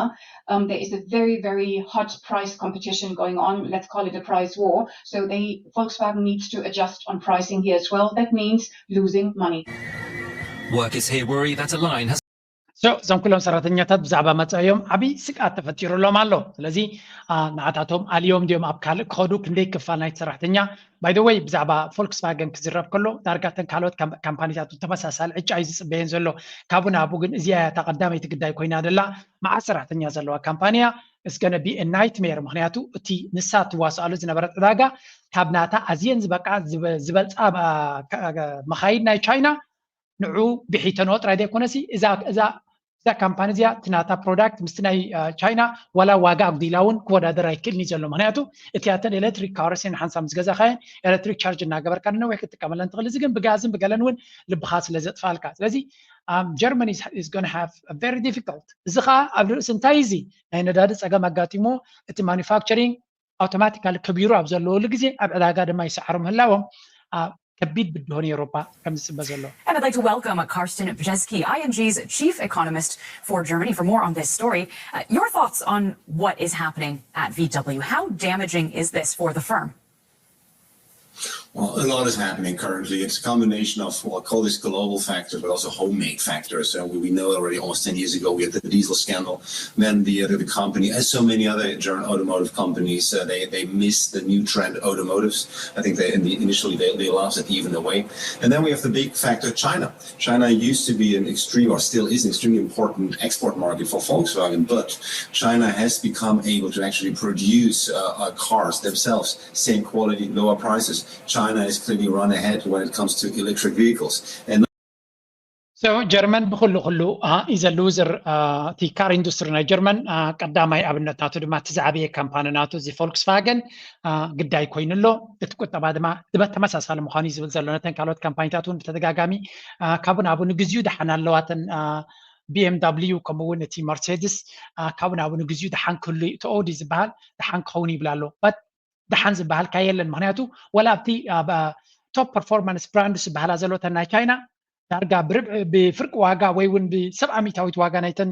um, there is a very, very hot price competition going on. Let's call it a price war. So they, Volkswagen needs to adjust on pricing here as well. That means losing money. Workers here worry that a line has እዞም ኩሎም ሰራሕተኛታት ብዛዕባ መፃኢኦም ዓብዪ ስግኣት ተፈጢሩሎም ኣሎ ስለዚ ንዓታቶም ኣልዮም ድዮም ኣብ ካልእ ክኸዱ ክንደይ ክፋል ናይቲ ሰራሕተኛ ባይደወይ ብዛዕባ ፎልክስቫገን ክዝረብ ከሎ ዳርጋ ተን ካልኦት ካምፓኒታት ተመሳሳሊ ዕጫ እዩ ዝፅበየን ዘሎ ካብኡ ናብኡ ግን እዚኣ እያ እታ ቀዳመይቲ ግዳይ ኮይና ደላ መዓት ሰራሕተኛ ዘለዋ ካምፓንያ እስገነ ቢ ናይትሜር ምክንያቱ እቲ ንሳ ትዋስኣሉ ዝነበረት ዕዳጋ ካብ ናታ ኣዝየን ዝበቃ ዝበልፃ መኻይድ ናይ ቻይና ንዑ ብሒተንኦ ጥራይ ዘይኮነሲ እዛ እዛ እዛ ካምፓኒ እዚኣ እቲ ናታ ፕሮዳክት ምስቲ ናይ ቻይና ዋላ ዋጋ ኣጉዲላ እውን ክወዳደር ኣይክእልን እዩ ዘሎ። ምክንያቱ እቲኣተን ኤሌክትሪክ ካርስ ሓንሳብ ምስ ገዛኻየን ኤሌክትሪክ ቻርጅ እናገበርካ ንነዊሕ ክትጥቀመለን ትኽእል። እዚ ግን ብጋዝን ብገለን እውን ልብኻ ስለ ዘጥፋልካ። ስለዚ ጀርመኒ is going to have very difficult። እዚ ከዓ ኣብ ርእሲ እንታይ እዚ ናይ ነዳዲ ፀገም ኣጋጢሞ እቲ ማኑፋክቸሪንግ ኣውቶማቲካሊ ከቢሩ ኣብ ዘለወሉ ግዜ ኣብ ዕዳጋ ድማ ይሰዓሩ ምህላዎም ከቢድ ብድሆ ንኤውሮጳ ከም ዝፅበ ዘሎ። And I'd like to welcome Karsten Brzeski, I N G's chief economist for Germany, for more on this story. Uh, your thoughts on what is happening at V W? How damaging is this for the firm? Well, a lot is happening currently. It's a combination of what I call these global factors, but also homemade factors. So we, we know already almost ten years ago, we had the diesel scandal. Then the, uh, the company, as so many other German automotive companies, uh, they, they missed the new trend automotives. I think they in the, initially they, they laughed it even away. And then we have the big factor, China. China used to be an extreme, or still is an extremely important export market for Volkswagen, but China has become able to actually produce uh, uh, cars themselves, same quality, lower prices. China is clearly run ahead when it comes to electric vehicles. And So ጀርመን ብኩሉ ኩሉ እዩ ዘልውዝር። እቲ ካር ኢንዱስትሪ ናይ ጀርመን ቀዳማይ ኣብነት ናቱ ድማ እቲ ዝዓበየ ካምፓኒ ናቱ እዚ ፎልክስቫገን ግዳይ ኮይኑ ኣሎ። እቲ ቁጠባ ድማ ተመሳሳሊ ምዃኑ እዩ ዝብል ዘሎ። ነተን ካልኦት ካምፓኒታት እውን ብተደጋጋሚ ካብኡ ናብኡ ንግዚኡ ደሓን ኣለዋ። እተን ቢ ኤም ዳብሊዩ ከምኡ እውን እቲ መርሴድስ ካብኡ ናብኡ ንግዚኡ ደሓን ክህሉ እዩ። እቲ ኦዲ ዝበሃል ደሓን ክኸውን ይብል ኣሎ። ደሓን ዝበሃል ከ የለን። ምክንያቱ ወላ ኣብቲ ቶፕ ፐርፎርማንስ ብራንድስ ዝበሃላ ዘሎ እተን ናይ ቻይና ዳርጋ ብርብዒ ብፍርቂ ዋጋ ወይ እውን ብሰብዓ ሚእታዊት ዋጋ ናይተን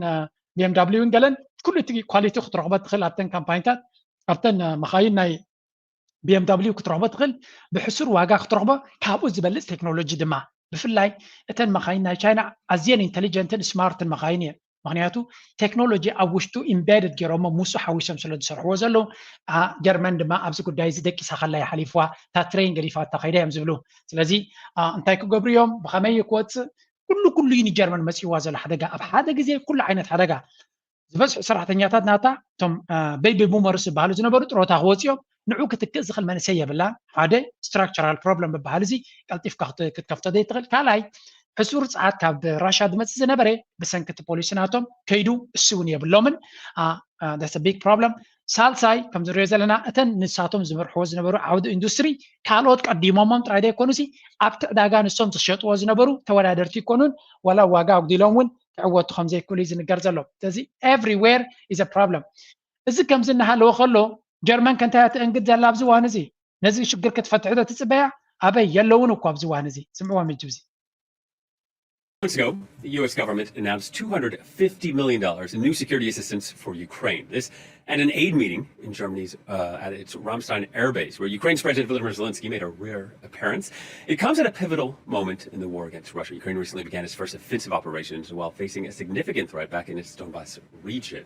ቢ ኤም ዳብሊዩ ን ገለን ኩሉ እቲ ኳሊቲ ክትረኽቦ ትኽእል ኣብተን ካምፓኒታት ኣብተን መኻይን ናይ ቢ ኤም ዳብሊዩ ክትረኽቦ ትኽእል ብሕሱር ዋጋ ክትረኽቦ ካብኡ ዝበልፅ ቴክኖሎጂ ድማ ብፍላይ እተን መኻይን ናይ ቻይና ኣዝየን ኢንተሊጀንትን ስማርትን መኻይን እየን። ምክንያቱ ቴክኖሎጂ ኣብ ውሽጡ ኢምቤድድ ገይሮሞ ምስኡ ሓዊሶም ስለ ዝሰርሕዎ ዘለዉ ጀርመን ድማ ኣብዚ ጉዳይ እዚ ደቂሳ ከላ ሓሊፍዋ እታ ትሬን ገዲፋታ ከይዳ እዮም ዝብሉ። ስለዚ እንታይ ክገብሩ እዮም ብከመይ ክወፅእ ኩሉ ኩሉ እዩ ንጀርመን መፅዋ ዘሎ ሓደጋ ኣብ ሓደ ግዜ ኩሉ ዓይነት ሓደጋ ዝበዝሑ ሰራሕተኛታት ናታ እቶም ቤቢ ቡመርስ ዝበሃሉ ዝነበሩ ጥሮታ ክወፅኦም ንዑ ክትክእ ዝኽእል መንእሰይ የብላን። ሓደ ስትራክቸራል ፕሮብለም ዝበሃል እዚ ቀልጢፍካ ክትከፍቶ ዘይትኽእል። ካልኣይ ሕሱር ፀዓት ካብ ራሻ ዝመፅእ ዝነበረ ብሰንኪ እቲ ፖሊሲ ናቶም ከይዱ እሱ እውን የብሎምን። ቢግ ፕሮብለም። ሳልሳይ ከም ዝሪኦ ዘለና እተን ንሳቶም ዝመርሕዎ ዝነበሩ ዓውዲ ኢንዱስትሪ ካልኦት ቀዲሞሞም ጥራይ ዘይኮኑሲ ኣብቲ ዕዳጋ ንሶም ዝሸጥዎ ዝነበሩ ተወዳደርቲ ይኮኑን ዋላ ዋጋ ኣጉዲሎም እውን ክዕወቱ ከም ዘይክእሉ እዩ ዝንገር ዘሎ። ስለዚ everywhere is a problem። እዚ ከምዚ እናሃለወ ከሎ ጀርመን ከ እንታይ እያ ትእንግድ ዘላ ኣብዚ እዋን እዚ? ነዚ ሽግር ክትፈትሕ ዶ ትፅበያ? ኣበይ የለውን እኮ ኣብዚ እዋን እዚ። ስምዕዎም ሕጂ እዚ። Months ago, the U S government announced two hundred fifty million dollars in new security assistance for Ukraine. This at an aid meeting in Germany's uh, at its Ramstein airbase, where Ukraine's President Volodymyr Zelensky made a rare appearance. It comes at a pivotal moment in the war against Russia. Ukraine recently began its first offensive operations while facing a significant threat back in its Donbass region.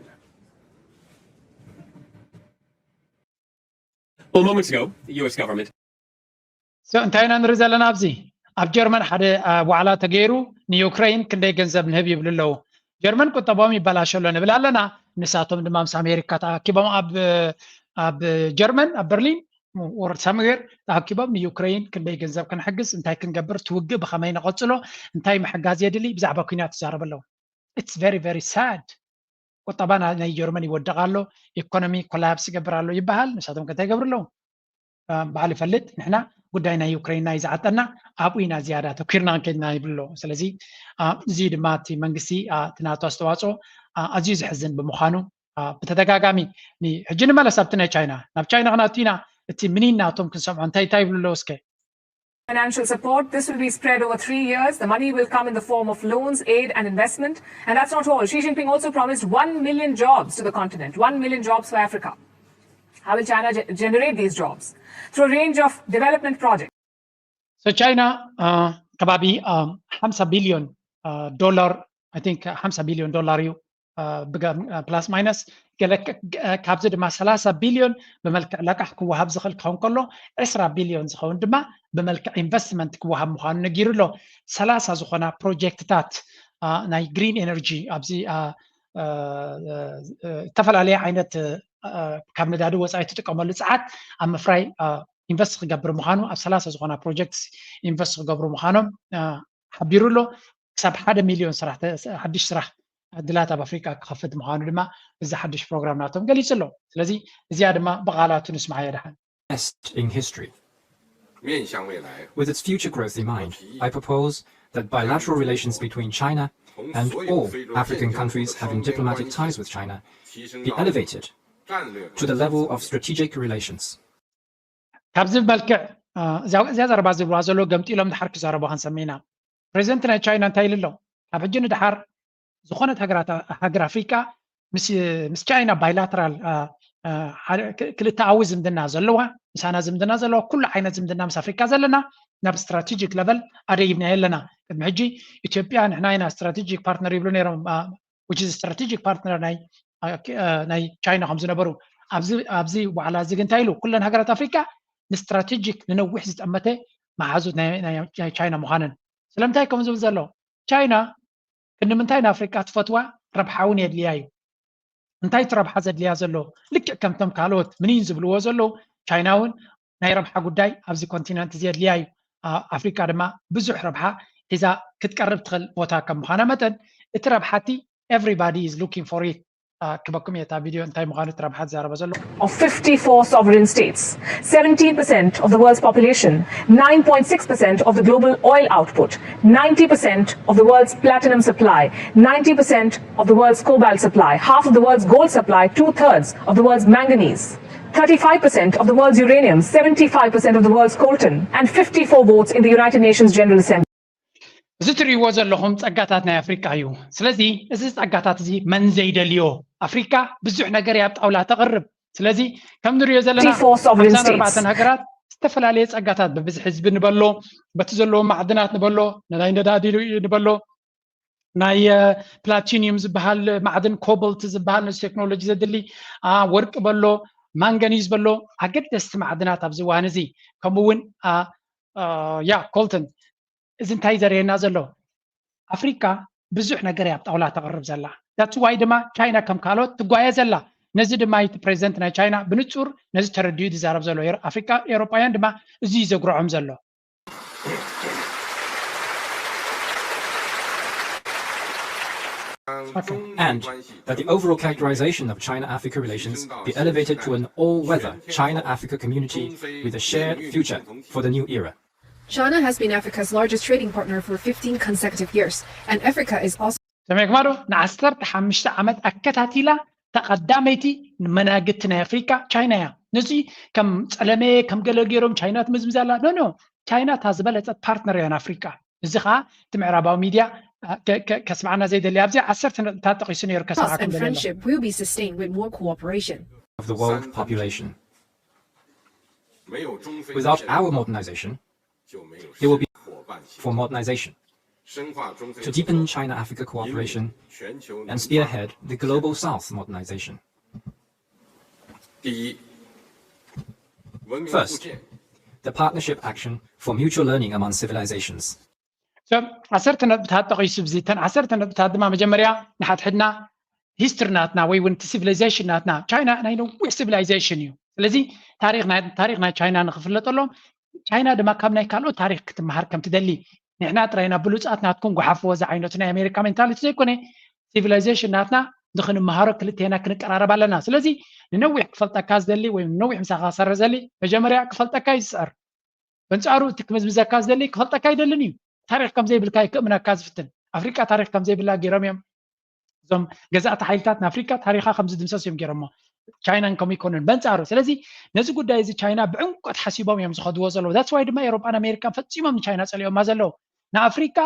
Well, moments ago, the U S government So እንታይ ኢና ንርኢ ዘለና ኣብዚ? ኣብ ጀርመን ሓደ ዋዕላ ተገይሩ ንዩክሬን ክንደይ ገንዘብ ንህብ ይብሉ ኣለዉ። ጀርመን ቁጠባኦም ይበላሸ ኣሎ ንብል ኣለና። ንሳቶም ድማ ምስ ኣሜሪካ ተኣኪቦም ኣብ ኣብ ጀርመን ኣብ በርሊን or somewhere ተኣኪቦም ንዩክሬን ክንደይ ገንዘብ ክንሕግዝ እንታይ ክንገብር ትውግእ ብኸመይ ነቐጽሎ እንታይ ምሕጋዝ የድሊ ብዛዕባ ኩናት ይዛረቡ ኣለዉ። It's very very sad። ቁጠባ ናይ ጀርመን ይወድቕ ኣሎ፣ ኢኮኖሚ ኮላፕስ ይገብር ኣሎ ይበሃል። ንሳቶም ከ እንታይ ይገብሩ ኣለዉ? በዓል ይፈልጥ። ንሕና ጉዳይ ናይ ዩክሬንና እዩ ዝዓጠና፣ ኣብኡ ኢና ዝያዳ ተኪርና ክንከይድና ይብሉ ኣለዉ። ስለዚ እዚ ድማ እቲ መንግስቲ እቲ ናቱ ኣስተዋፅኦ ኣዝዩ ዘሕዝን ብምዃኑ ብተደጋጋሚ ሕጂ ንመለስ ኣብቲ ናይ ቻይና ናብ ቻይና ክነቱ ኢና። እቲ ምኒን ናቶም ክንሰምዖ እንታይ እንታይ ይብሉ ኣለዉ እስከ? Financial support. This will be spread over three years. The money will come in the form of loans, aid, and investment. And that's not all. Xi Jinping also promised one million jobs to the continent, one million jobs for Africa. How will China ge- generate these jobs? Through a range of development projects. So China ከባቢ ሓምሳ ቢልዮን ዶላር I think ሓምሳ ቢልዮን ዶላር እዩ plus minus ገለ ካብዚ ድማ ሰላሳ ቢልዮን ብመልክዕ ለቃሕ ክወሃብ ዝኽእል ክኸውን ከሎ ዕስራ ቢልዮን ዝኸውን ድማ ብመልክዕ ኢንቨስትመንት ክወሃብ ምዃኑ ነጊሩ ኣሎ። ሰላሳ ዝኾና ፕሮጀክትታት ናይ ግሪን ኤነርጂ ኣብዚ ዝተፈላለየ ዓይነት ካብ ነዳዲ ወፃኢ ትጥቀመሉ ፀዓት ኣብ ምፍራይ ኢንቨስት ክገብር ምዃኑ ኣብ ሰላሳ ዝኾና ፕሮጀክት ኢንቨስት ክገብሩ ምዃኖም ሓቢሩ ኣሎ። ክሳብ ሓደ ሚልዮን ስራሕ ሓድሽ ስራሕ ዕድላት ኣብ ኣፍሪቃ ክኸፍት ምዃኑ ድማ እዚ ሓድሽ ፕሮግራም ናቶም ገሊጹ ኣሎ። ስለዚ እዚኣ ድማ ብቓላቱ ንስማዓያ ደሓን። Best in history. 面向未来， With its future growth in mind, I propose that bilateral relations between China and all African countries having diplomatic ties with China be elevated to the level of strategic relations. ካብዚ ብመልክዕ እዚኣ ዘረባ ዝብልዋ ዘለዉ ገምጢሎም ድሓር ክዛረቡ ክንሰምዕ ኢና። ፕሬዚደንት ናይ ቻይና እንታይ ኢሉ ኣሎ? ካብ ሕጂ ንድሓር ዝኾነት ሃገር ኣፍሪቃ ምስ ቻይና ባይላተራል ክልተኣዊ ዝምድና ዘለዋ፣ ምሳና ዝምድና ዘለዋ፣ ኩሉ ዓይነት ዝምድና ምስ ኣፍሪቃ ዘለና ናብ ስትራቴጂክ ለቨል ኣደይብና የለና። ቅድሚ ሕጂ ኢትዮጵያ ንሕና ኢና ስትራቴጂክ ፓርትነር ይብሉ ነይሮም፣ which is strategic partner ናይ ቻይና ከም ዝነበሩ ኣብዚ ዋዕላ እዚ ግን እንታይ ኢሉ? ኩለን ሃገራት ኣፍሪቃ ንስትራቴጂክ ንነዊሕ ዝጠመተ መሓዙት ናይ ቻይና ምዃነን። ስለምንታይ ከም ዝብል ዘሎ ቻይና ክንዲ ምንታይ ንኣፍሪቃ ትፈትዋ? ረብሓ እውን የድልያ እዩ። እንታይ እቲ ረብሓ ዘድልያ ዘሎ? ልክዕ ከምቶም ካልኦት ምንይን ዝብልዎ ዘለዉ ቻይና እውን ናይ ረብሓ ጉዳይ ኣብዚ ኮንቲነንት እዚ የድልያ እዩ። ኣፍሪቃ ድማ ብዙሕ ረብሓ ሒዛ ክትቀርብ ትኽእል ቦታ ከም ምዃና መጠን እቲ ረብሓቲ everybody is looking for it። ክበኩም እየ እታ ቪድዮ እንታይ ምዃኑ እቲ ረብሓ ዝዛረበ ዘሎ። Of fifty-four sovereign states, seventeen percent of the world's population, nine point six percent of the global oil output, ninety percent of the world's platinum supply, ninety percent of the world's cobalt supply, half of the world's gold supply, two thirds of the world's manganese, thirty-five percent of the world's uranium, seventy-five percent of the world's coltan, and fifty-four votes in the United Nations General Assembly. እዚ ትርእይዎ ዘለኹም ጸጋታት ናይ ኣፍሪቃ እዩ። ስለዚ እዚ ጸጋታት እዚ መን ዘይደልዮ? ኣፍሪቃ ብዙሕ ነገር እያ ኣብ ጣውላ ተቕርብ። ስለዚ ከም ንሪኦ ዘለና Fifty-four sovereign ሓምሳን ኣርባዕተን states. ሃገራት ዝተፈላለየ ጸጋታት በብዝሒ ህዝቢ ንበሎ፣ በቲ ዘለዎ ማዕድናት ንበሎ፣ ናይ ነዳዲ ንበሎ፣ ናይ ፕላቲኒየም ዝበሃል ማዕድን፣ ኮቦልት ዝበሃል ነዚ ቴክኖሎጂ ዘድሊ፣ ወርቂ በሎ፣ ማንገኒዝ በሎ፣ ኣገደስቲ ማዕድናት ኣብዚ እዋን እዚ፣ ከምኡ እውን ያ ኮልትን። እዚ እንታይ ዘርእየና ዘሎ? ኣፍሪካ ብዙሕ ነገር እያ ኣብ ጣውላ ተቕርብ ዘላ። That's why ድማ ቻይና ከም ካልኦት ትጓየ ዘላ። ነዚ ድማ እቲ ፕሬዚደንት ናይ ቻይና ብንጹር ነዚ ተረዲኡ ዝዛረብ ዘሎ። ኣፍሪካ ኤውሮጳውያን ድማ እዚ እዩ ዘጉርዖም ዘሎ። And that the overall characterization of China-Africa relations be elevated to an all-weather China-Africa community with a shared future for the new era. China has been Africa's largest trading partner for fifteen consecutive years, and Africa is also ሰሚዕኩማ ዶ? ንዓሰርተ ሓሙሽተ ዓመት ኣከታቲላ ተቐዳመይቲ መናግቲ ናይ ኣፍሪካ ቻይና እያ። ነዚ ከም ጸለመ ከም ገለ ገይሮም ቻይና ትምዝምዝ ኣላ። ኖ ኖ፣ ቻይና እታ ዝበለጸት ፓርትነር እያ ንኣፍሪካ። እዚ ከዓ እቲ ምዕራባዊ ሚድያ ከስምዓና ዘይደሊ። ኣብዚ ዓሰርተ ነጥብታት ጠቒሱ ነይሩ ከስምዓኩም and ደሊ ኣለኹ። friendship will be sustained with more cooperation. Of the world population. Without our modernization, there will be for modernization, to deepen China-Africa cooperation and spearhead the Global South modernization. 第一，文明互 First, 鉴 the partnership action for mutual learning among civilizations. ሰብ ዓሰርተ ነጥብታት ጠቒሱ። እዚ እተን ዓሰርተ ነጥብታት ድማ መጀመርያ ንሓድሕድና ሂስትሪ ናትና ወይ እውን እቲ ሲቪላይዜሽን ናትና። ቻይና ናይ ነዊሕ ሲቪላይዜሽን እዩ። ስለዚ ታሪክ ናይ ታሪክ ናይ ቻይና ንክፍለጠሎም ቻይና ድማ ካብ ናይ ካልኦት ታሪክ ክትመሃር ከም ትደሊ። ንሕና ጥራይና ብሉጻት ናትኩም ጓሓፍዎ ዝዓይነቱ ናይ ኣሜሪካ ሜንታሊቲ ዘይኮነ ሲቪላይዜሽን ናትና ንክንመሃሮ ክልቴና ክንቀራረብ ኣለና። ስለዚ ንነዊሕ ክፈልጠካ ዝደሊ ወይ ንነዊሕ ምሳኻ ክሰርሕ ዘሊ መጀመርያ ክፈልጠካ እዩ ዝፅዕር። በንጻሩ እቲ ክምዝምዘካ ዝደሊ ክፈልጠካ ኣይደልን እዩ። ታሪክ ከም ዘይብልካ እዩ ክእምነካ ዝፍትን። ኣፍሪቃ ታሪክ ከም ዘይብላ ገይሮም እዮም እዞም ገዛእቲ ሓይልታት ንኣፍሪቃ ታሪካ ከም ዝድምሰስ እዮም ገይሮሞ። ቻይናን ከምኡ ይኮኑን በንጻሩ። ስለዚ ነዚ ጉዳይ እዚ ቻይና ብዕምቆት ሓሲቦም እዮም ዝኸድዎ ዘለዉ። That's why ድማ ኤውሮጳን ኣሜሪካን ፈጺሞም ንቻይና ጸሊኦማ ዘለዉ። ንኣፍሪቃ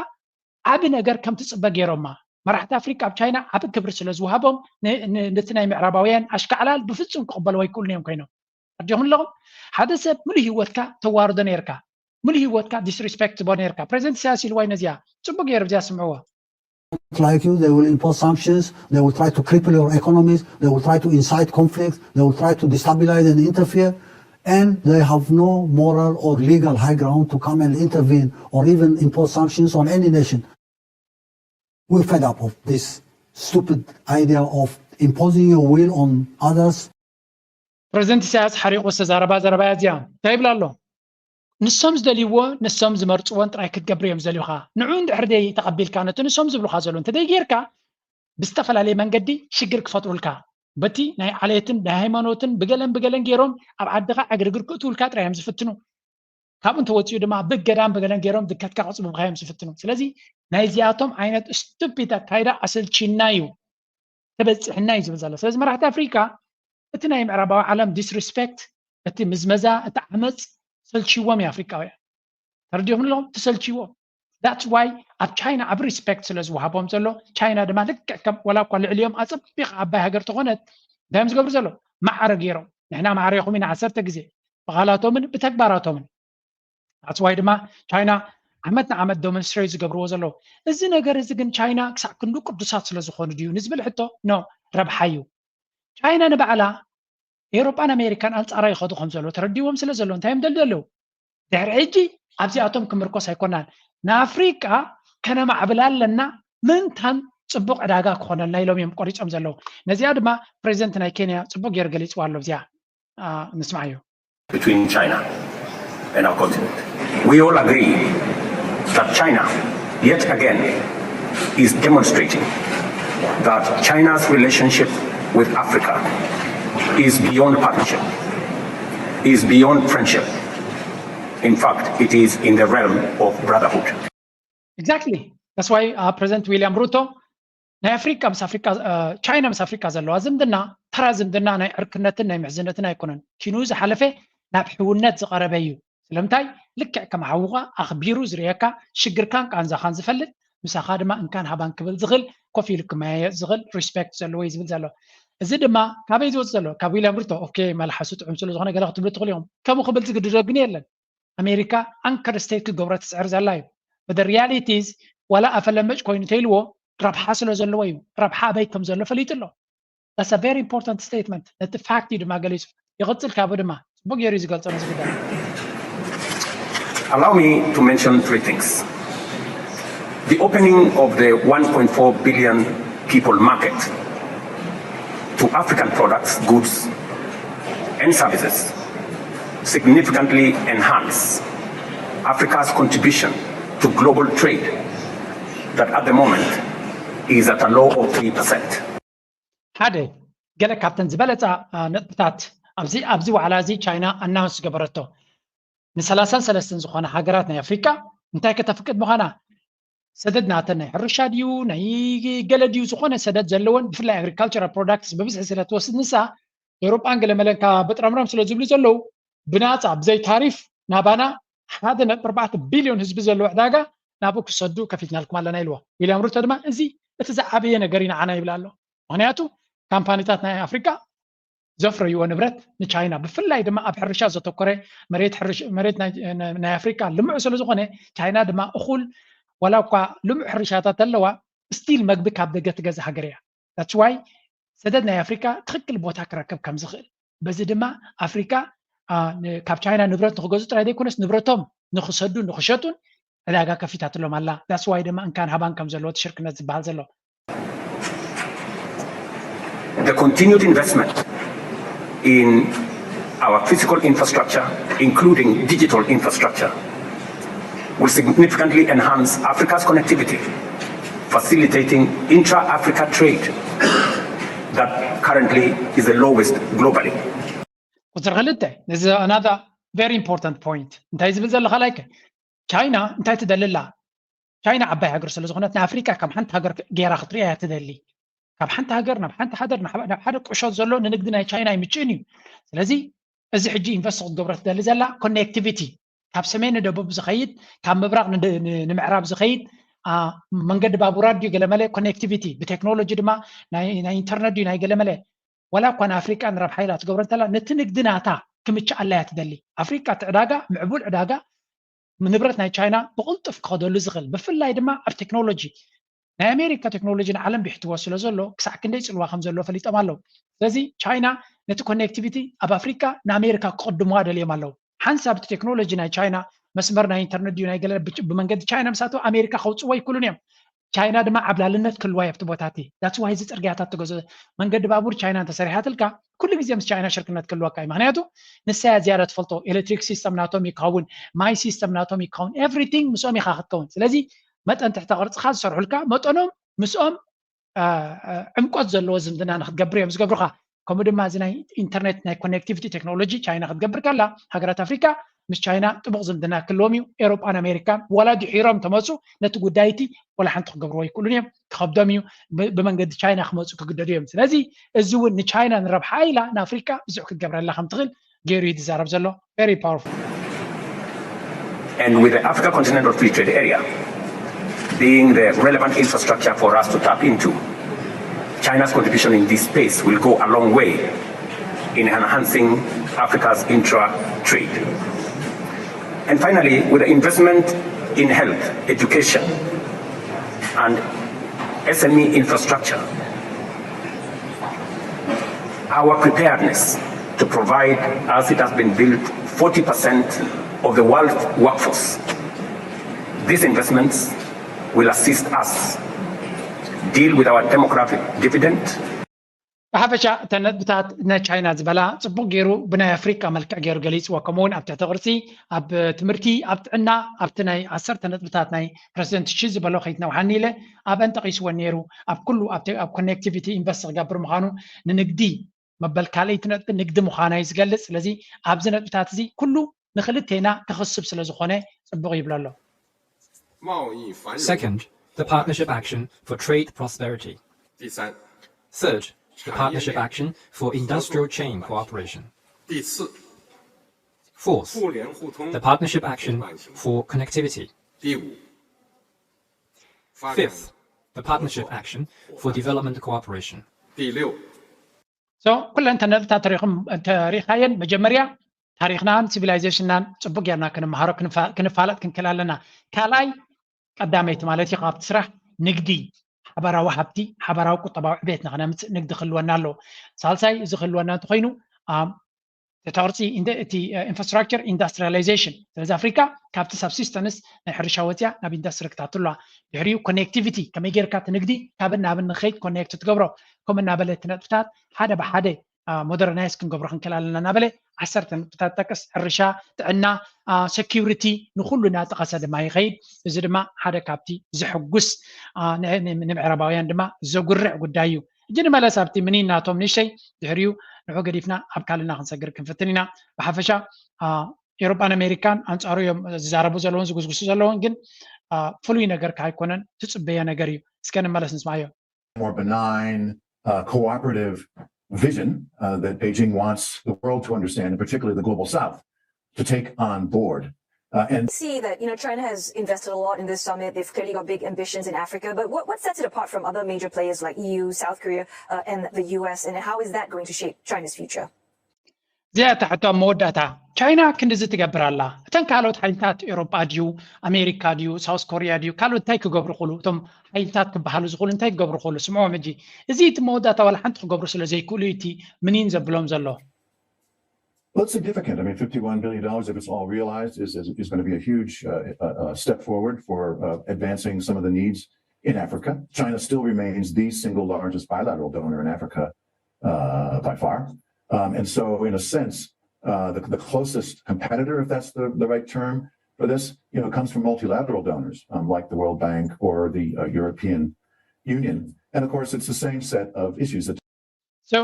ዓቢ ነገር ከም ትጽበ ገይሮማ። መራሕቲ ኣፍሪቃ ኣብ ቻይና ዓቢ ክብሪ ስለ ዝወሃቦም ን- ን- ነቲ ናይ ምዕራባውያን ኣሽካዕላል ብፍጹም ክቕበልዎ ኣይክእሉን እዮም ኮይኖም። ኣዲኹም ኣለኹም ሓደ ሰብ ሙሉ ህይወትካ ተዋርዶ ነርካ፣ ሙሉ ህይወትካ ዲስሪስፔክት ትቦ ነርካ። ፕሬዚደንት ኢሳያስ ኢልዋይ ነዚያ ጽቡቅ ገይሩ እዚኣ ስምዕዎ። Like you, they will impose sanctions, they will try to cripple your economies, they will try to incite conflict, they will try to destabilize and interfere, and they have no moral or legal high ground to come and intervene or even impose sanctions on any nation. We're fed up of this stupid idea of imposing your will on others. ፕሬዚደንት ኢሳያስ ሓሪቑ ዝተዛረባ ዘረባ እያ እዚኣ። እንታይ ይብል ኣሎ? ንሶም ዝደልይዎ ንሶም ዝመርፅዎን ጥራይ ክትገብር እዮም ዝደልዩኻ። ንዑ እንድሕር ደይ ተቐቢልካ ነቲ ንሶም ዝብሉኻ ዘለዉ እንተደይ ጌርካ ብዝተፈላለየ መንገዲ ሽግር ክፈጥሩልካ፣ በቲ ናይ ዓሌትን ናይ ሃይማኖትን ብገለን ብገለን ገይሮም ኣብ ዓድኻ ዕግርግር ክእትውልካ ጥራይ እዮም ዝፍትኑ። ካብኡ እንተወፂኡ ድማ ብገዳም ብገለን ገይሮም ድከትካ ክፅቡብካ እዮም ዝፍትኑ። ስለዚ ናይዚኣቶም ዓይነት ስቱፒድ ኣካይዳ ኣሰልቺና እዩ፣ ተበፂሕና እዩ ዝብል ዘሎ። ስለዚ መራሕቲ ኣፍሪካ እቲ ናይ ምዕራባዊ ዓለም ዲስሪስፔክት፣ እቲ ምዝመዛ፣ እቲ ዓመፅ ሰልችዎም እዩ ኣፍሪካውያን። ተረዲኹም ኣለኹም? ተሰልችዎም። That's why ኣብ ቻይና ኣብ ሪስፔክት ስለ ዝወሃቦም ዘሎ፣ ቻይና ድማ ልክዕ ከም ወላ እኳ ልዕሊኦም ኣፀቢቕ ዓባይ ሃገር ተኾነት፣ እንታይ እዮም ዝገብሩ ዘሎ? ማዕረ ገይሮም። ንሕና ማዕረ ኢኹም ኢና ዓሰርተ ግዜ ብቓላቶምን ብተግባራቶምን። That's why ድማ ቻይና ዓመት ንዓመት ደሞንስትሬት ዝገብርዎ ዘለዉ። እዚ ነገር እዚ ግን ቻይና ክሳዕ ክንዱ ቅዱሳት ስለ ዝኾኑ ድዩ ንዝብል ሕቶ፣ ኖ፣ ረብሓ እዩ። ቻይና ንባዕላ ኤውሮጳን ኣሜሪካን ኣንጻራ ይኸዱ ከም ዘሎ ተረዲዎም ስለ ዘሎ እንታይ እዮም ደልዩ ኣለዉ? ድሕሪ ሕጂ ኣብዚኣቶም ክምርኮስ ኣይኮናን። ንኣፍሪቃ ከነማዕብላ ኣለና፣ ምእንታን ጽቡቕ ዕዳጋ ክኾነልና ኢሎም እዮም ቆሪጾም ዘለዉ። ነዚኣ ድማ ፕሬዚደንት ናይ ኬንያ ጽቡቕ ገይሩ ገሊጽዋ ኣሎ። እዚኣ፣ አ፣ ንስምዓዮ። Between China and our continent. We all agree that China, yet again, is demonstrating that China's relationship with Africa is beyond partnership, is beyond friendship. In fact, it is in the realm of brotherhood. Exactly. That's why, uh, ፕሬዚደንት ዊልያም ሩቶ ናይ ኣፍሪካ ምስ ኣፍሪካ፣ እ፣ ቻይና ምስ ኣፍሪካ ዘለዋ ዝምድና ተራ ዝምድና ናይ ዕርክነትን ናይ ምሕዝነትን ኣይኮነን። ኪኑ ዝሓለፈ ናብ ሕውነት ዝቐረበ እዩ። ስለምንታይ? ልክዕ ከም ሓውኻ ኣኽቢሩ ዝርእየካ፣ ሽግርካን ቃንዛኻን ዝፈልጥ፣ ምሳኻ ድማ እንካን ሃባን ክብል ዝኽእል፣ ኮፍ ኢሉ ክመያየጥ ዝኽእል፣ ሪስፔክት ዘለዎ እዩ ዝብል ዘሎ። እዚ ድማ ካበይ ዝወፅእ ዘሎ? ካብ ዊልያም ሩቶ። ኦኬ፣ መልሓሱ ጥዑም ስለ ዝኾነ ገለ ክትብሉ ትኽእሉ ኢኹም። ከምኡ ክብል ዝግድዶ ግን የለን። ኣሜሪካ ኣንከር ስቴት ክገብሮ ትፅዕር ዘላ እዩ። But the reality is፣ ዋላ ኣፈለመጭ ኮይኑ ተይልዎ፣ ረብሓ ስለ ዘለዎ እዩ። ረብሓ ኣበይ ከም ዘሎ ፈሊጡ ኣሎ። That's a very important statement። ነቲ ፋክት እዩ ድማ ገሊጹ። ይቕጽል ካብኡ ድማ ጽቡቕ ገይሩ እዩ ዝገልጾ ነዚ ጉዳይ። Allow me to mention three things. The opening of the one point four billion people market to African products, goods, and services significantly enhance Africa's contribution to global trade that at the moment is at a low of three percent. ሓደ፣ ገለ ካብተን ዝበለፃ፣ አ፣ ነጥብታት ኣብዚ፣ ኣብዚ ዋዕላ እዚ ቻይና ኣናውንስ ዝገበረቶ፣ ንሰላሳን ሰለስተን ዝኾነ ሃገራት ናይ ኣፍሪካ እንታይ ከተፍቅድ ምዃና፣ ሰደድ ናተን ናይ ሕርሻ ድዩ ናይ ገለ ድዩ፣ ዝኾነ ሰደድ ዘለወን፣ ብፍላይ ኣግሪካልቸራል ፕሮዳክትስ ብብዝሒ ስለ ትወስድ ንሳ፣ ኤውሮጳን ገለመለን ካብ በጥረምረም ስለ ዝብሉ ዘለዉ፣ ብናፃ ብዘይ ታሪፍ ናባና ሓደ ነጥቢ ኣርባዕተ ቢልዮን ህዝቢ ዘለዎ ዕዳጋ ናብኡ ክሰዱ ከፊትናልኩም ኣለና ኢልዎ። ዊልያም ሩቶ ድማ እዚ እቲ ዝዓበየ ነገር እዩ ንዓና ይብል ኣሎ። ምኽንያቱ ካምፓኒታት ናይ ኣፍሪካ ዘፍረይዎ ንብረት ንቻይና፣ ብፍላይ ድማ ኣብ ሕርሻ ዘተኮረ፣ መሬት ሕርሽ-፣ መሬት ናይ፣ ናይ ኣፍሪካ ልሙዕ ስለ ዝኾነ፣ ቻይና ድማ እኹል ዋላ እኳ ልሙዕ ሕርሻታት ኣለዋ፣ ስቲል መግቢ ካብ ደገ ትገዝእ ሃገር እያ። That's why ሰደድ ናይ ኣፍሪካ ትኽክል ቦታ ክረክብ ከም ዝኽእል፣ በዚ ድማ ኣፍሪካ፣ አ፣ ን-፣ ካብ ቻይና ንብረት ንክገዝኡ ጥራይ ዘይኮነስ ንብረቶም ንክሰዱ ንክሸጡን ዕዳጋ ከፊታትሎም ኣላ። That's why ድማ እንካን ሃባን ከም ዘለዎ እቲ ሽርክነት ዝበሃል ዘሎ። The continued investment in our physical infrastructure, including digital infrastructure, will significantly enhance Africa's connectivity, facilitating intra-Africa trade that currently is the lowest globally. ቁፅሪ ክልተ፣ this is another very important point። እንታይ ዝብል ዘለኻ ላይክ፣ ቻይና እንታይ ትደሊ ኣላ? ቻይና ዓባይ ሃገር ስለ ዝኾነት ንኣፍሪካ ከም ሓንቲ ሃገር ገይራ ክትርእያ እያ ትደሊ። ካብ ሓንቲ ሃገር ናብ ሓንቲ ሃገር፣ ናብ ሓደ ቁሸት ዘሎ ንንግዲ ናይ ቻይና ኣይምችእን እዩ። ስለዚ እዚ ሕጂ ኢንቨስት ክትገብሮ ትደሊ ዘላ ኮኔክቲቪቲ፣ ካብ ሰሜን ንደቡብ ዝኸይድ፣ ካብ ምብራቕ ንድ-፣ ን-፣ ንምዕራብ ዝኸይድ፣ አ፣ መንገዲ ባቡራት ድዩ ገለመለ ኮኔክቲቪቲ፣ ብቴክኖሎጂ ድማ ናይ፣ ናይ ኢንተርነት ድዩ ናይ ገለመለ፣ ዋላ እኳ ንኣፍሪቃ ንረብሓ ኢላ ትገብሮ እንተላ፣ ነቲ ንግዲ ናታ ክምችኣላ እያ ትደሊ። ኣፍሪቃ እቲ ዕዳጋ፣ ምዕቡል ዕዳጋ፣ ንብረት ናይ ቻይና ብቕልጡፍ ክኸደሉ ዝኽእል፣ ብፍላይ ድማ ኣብ ቴክኖሎጂ። ናይ ኣሜሪካ ቴክኖሎጂ ንዓለም ቢሕትዎ ስለ ዘሎ፣ ክሳዕ ክንደይ ጽልዋ ከም ዘለዎ ፈሊጦም ኣለዉ። ስለዚ ቻይና ነቲ ኮኔክቲቪቲ ኣብ ኣፍሪቃ ንኣሜሪካ ክቕድሙዋ ደልዮም ኣለዉ። ሓንሳብ እቲ ቴክኖሎጂ ናይ ቻይና፣ መስመር ናይ ኢንተርነት ድዩ ናይ ገለ ብች-፣ ብመንገዲ ቻይና ምስ ኣተዉ ኣሜሪካ ከውጽዎ ኣይክእሉን እዮም። ቻይና ድማ ዓብላልነት ክህልዋ እዩ ኣብቲ ቦታ እቲ። That's why እዚ ጽርግያታት ትገዝኦ፣ መንገዲ ባቡር ቻይና እንተሰሪሓትልካ፣ ኩሉ ግዜ ምስ ቻይና ሽርክነት ክህልወካ እዩ። ምኽንያቱ ንሳ እያ ዝያዳ ትፈልጦ። ኤሌክትሪክ ሲስተም ናቶም ይከውን፣ ማይ ሲስተም ናቶም ይከውን፣ ኤቭሪቲንግ ምስኦም ኢኻ ክትከውን። ስለዚ መጠን ትሕተ ቅርጽኻ ዝሰርሑልካ መጠኖም ምስኦም ዕምቆት ዘለዎ ዝምድና ንክትገብር እዮም ዝገብሩካ። ከምኡ ድማ እዚ ናይ ኢንተርኔት ናይ ኮኔክቲቪቲ ቴክኖሎጂ ቻይና ክትገብር ከላ ሃገራት ኣፍሪካ ምስ ቻይና ጥቡቕ ዝምድና ክህልዎም እዩ። ኤሮጳን ኣሜሪካን ዋላ ድሒሮም ተመፁ ነቲ ጉዳይቲ ዋላ ሓንቲ ክገብርዎ ኣይክእሉን እዮም። ክኸብዶም እዩ። ብመንገዲ ቻይና ክመፁ ክግደዱ እዮም። ስለዚ እዚ እውን ንቻይና ንረብሓ ኢላ ንኣፍሪካ ብዙሕ ክትገብረላ ከም ትኽእል ገይሩ እዩ ዝዛረብ ዘሎ። Very powerful. And with the Africa Continental Free Trade Area being the relevant infrastructure for us to tap into, China's contribution in this space will go a long way in enhancing Africa's intra-trade. And finally, with the investment in health, education, and S M E infrastructure, our preparedness to provide, as it has been built, forty percent of the world workforce. These investments will assist us deal with our demographic dividend. ብሓፈሻ እተን ነጥብታት ናይ ቻይና ዝበላ ፅቡቅ ገይሩ ብናይ ኣፍሪቃ መልክዕ ገይሩ ገሊፅዎ። ከምኡውን ኣብ ትሕቲ ቅርፂ፣ ኣብ ትምህርቲ፣ ኣብ ጥዕና፣ ኣብቲ ናይ ዓሰርተ ነጥብታት ናይ ፕረዚደንት ሺ ዝበሎ ከይትነውሓኒ ኢለ ኣብአን ጠቂስወን ነይሩ። ኣብ ኩሉ ኣብ ኮኔክቲቪቲ ኢንቨስት ክገብር ምዃኑ፣ ንንግዲ መበል ካልኣይቲ ነጥቢ ንግዲ ምዃና እዩ ዝገልፅ። ስለዚ ኣብዚ ነጥብታት እዚ ኩሉ ንክልቴና ክኽስብ ስለ ዝኾነ ፅቡቕ ይብሎ ኣሎ። Second, the partnership action for trade prosperity. Third, the partnership action for industrial chain cooperation. Fourth, the partnership action for connectivity. Fifth, the partnership action for development cooperation. So ኩለን ተነጥብታት ተሪኻየን መጀመርያ ታሪኽናን ሲቪላይዜሽንናን ፅቡቅ ጌርና ክንመሃሮ ክንፋለጥ ክንክእል ኣለና። ካልኣይ ቀዳመይቲ ማለት እዩ ካብቲ ስራሕ ንግዲ፣ ሓበራዊ ሃብቲ፣ ሓበራዊ ቁጠባዊ ዕቤት ንክነምፅእ ንግዲ ክህልወና ኣለዎ። ሳልሳይ እዚ ክህልወና እንተኮይኑ እቲ ቅርፂ እቲ ኢንፍራስትራክቸር ኢንዳስትሪያላይዜሽን። ስለዚ ኣፍሪካ ካብቲ ሳብሲስተንስ ናይ ሕርሻ ወፅያ ናብ ኢንዳስትሪ ክታትሉ ድሕሪኡ ኮኔክቲቪቲ ከመይ ጌርካ እቲ ንግዲ ካብን ናብን ንክኸይድ ኮኔክት ትገብሮ። ከምኡ እናበለ እቲ ነጥብታት ሓደ ብሓደ ሞደርናይዝ ክንገብሮ ክንክእል ኣለና እናበለ ዓሰርተ ነጥብታት ጠቅስ፣ ሕርሻ፣ ጥዕና፣ ሰኪሪቲ ንኩሉ እናጠቀሰ ድማ ይኸይድ። እዚ ድማ ሓደ ካብቲ ዘሕጉስ ንምዕራባውያን ድማ ዘጉርዕ ጉዳይ እዩ። እጂ ንመለስ ኣብቲ ምኒን ናቶም ንእሽተይ ድሕሪኡ ንዑ ገዲፍና ኣብ ካልእና ክንሰግር ክንፍትን ኢና። ብሓፈሻ ኤሮጳን ኣሜሪካን ኣንጻሩ እዮም ዝዛረቡ ዘለውን ዝጉስጉሱ ዘለውን፣ ግን ፍሉይ ነገር ከ ኣይኮነን፣ ትጽበዮ ነገር እዩ። እስከ ንመለስ ንስማዮ። more benign, uh, cooperative vision uh, that Beijing wants the world to understand, and particularly the global South, to take on board. Uh, and see that you know China has invested a lot in this summit. They've clearly got big ambitions in Africa. But what, what sets it apart from other major players like E U, South Korea, uh, and the U S? And how is that going to shape China's future? እዚኣ እታ ሕቶ ኣብ መወዳእታ። ቻይና ክንድዚ ትገብር ኣላ። እተን ካልኦት ሓይልታት ኤውሮጳ ድዩ ኣሜሪካ ድዩ ሳውስ ኮርያ ድዩ ካልኦት እንታይ ክገብሩ ክእሉ? እቶም ሓይልታት ክበሃሉ ዝኽእሉ እንታይ ክገብሩ ክእሉ? ስምዖም ሕጂ። እዚ እቲ መወዳእታ ዋላ ሓንቲ ክገብሩ ስለ ዘይክእሉ እዩ እቲ ምኒን ዘብሎም ዘሎ። Well, it's significant. I mean, fifty-one billion dollars, if it's all realized, is, is, is going to be a huge uh, uh, uh, step forward for uh, advancing some of the needs in Africa. China still remains the single largest bilateral donor in Africa uh, by far. Um, and so, in a sense, uh, the, the closest competitor, if that's the, the right term for this, you know, comes from multilateral donors um, like the World Bank or the uh, European Union. And of course, it's the same set of issues that So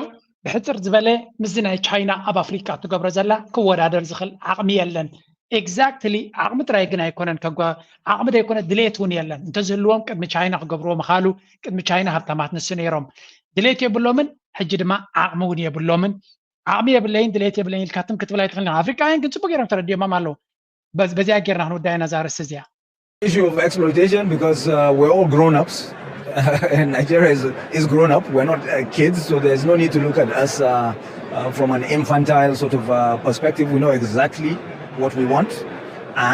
ብሕፅር ዝበለ ምስዚ ናይ ቻይና ኣብ ኣፍሪቃ ትገብሮ ዘላ ክወዳደር ዝኽእል ዓቕሚ የለን። ኤግዛክትሊ ዓቕሚ ጥራይ ግን ኣይኮነን ከጓ ዓቕሚ ዘይኮነ ድሌት እውን የለን። እንተዝህልዎም ቅድሚ ቻይና ክገብርዎ ምኻሉ ቅድሚ ቻይና ሃብታማት ንሱ ነይሮም። ድሌት የብሎምን፣ ሕጂ ድማ ዓቕሚ እውን የብሎምን። ዓቕሚ የብለይን ድሌት የብለይን ኢልካ ትም ክትብል ኣይትኽእልን። ኣፍሪቃውያን ግን ፅቡቅ ገይሮም ተረዲኦሞም ኣለዉ። በዚኣ ጌርና ክንውዳእ ኢና እዛ ኣርእስቲ እዚኣ። issue of exploitation because uh, we're all grown-ups and Nigeria is, is grown up. We're not uh, kids, so there's no need to look at us uh, uh, from an infantile sort of uh, perspective. We know exactly what we want,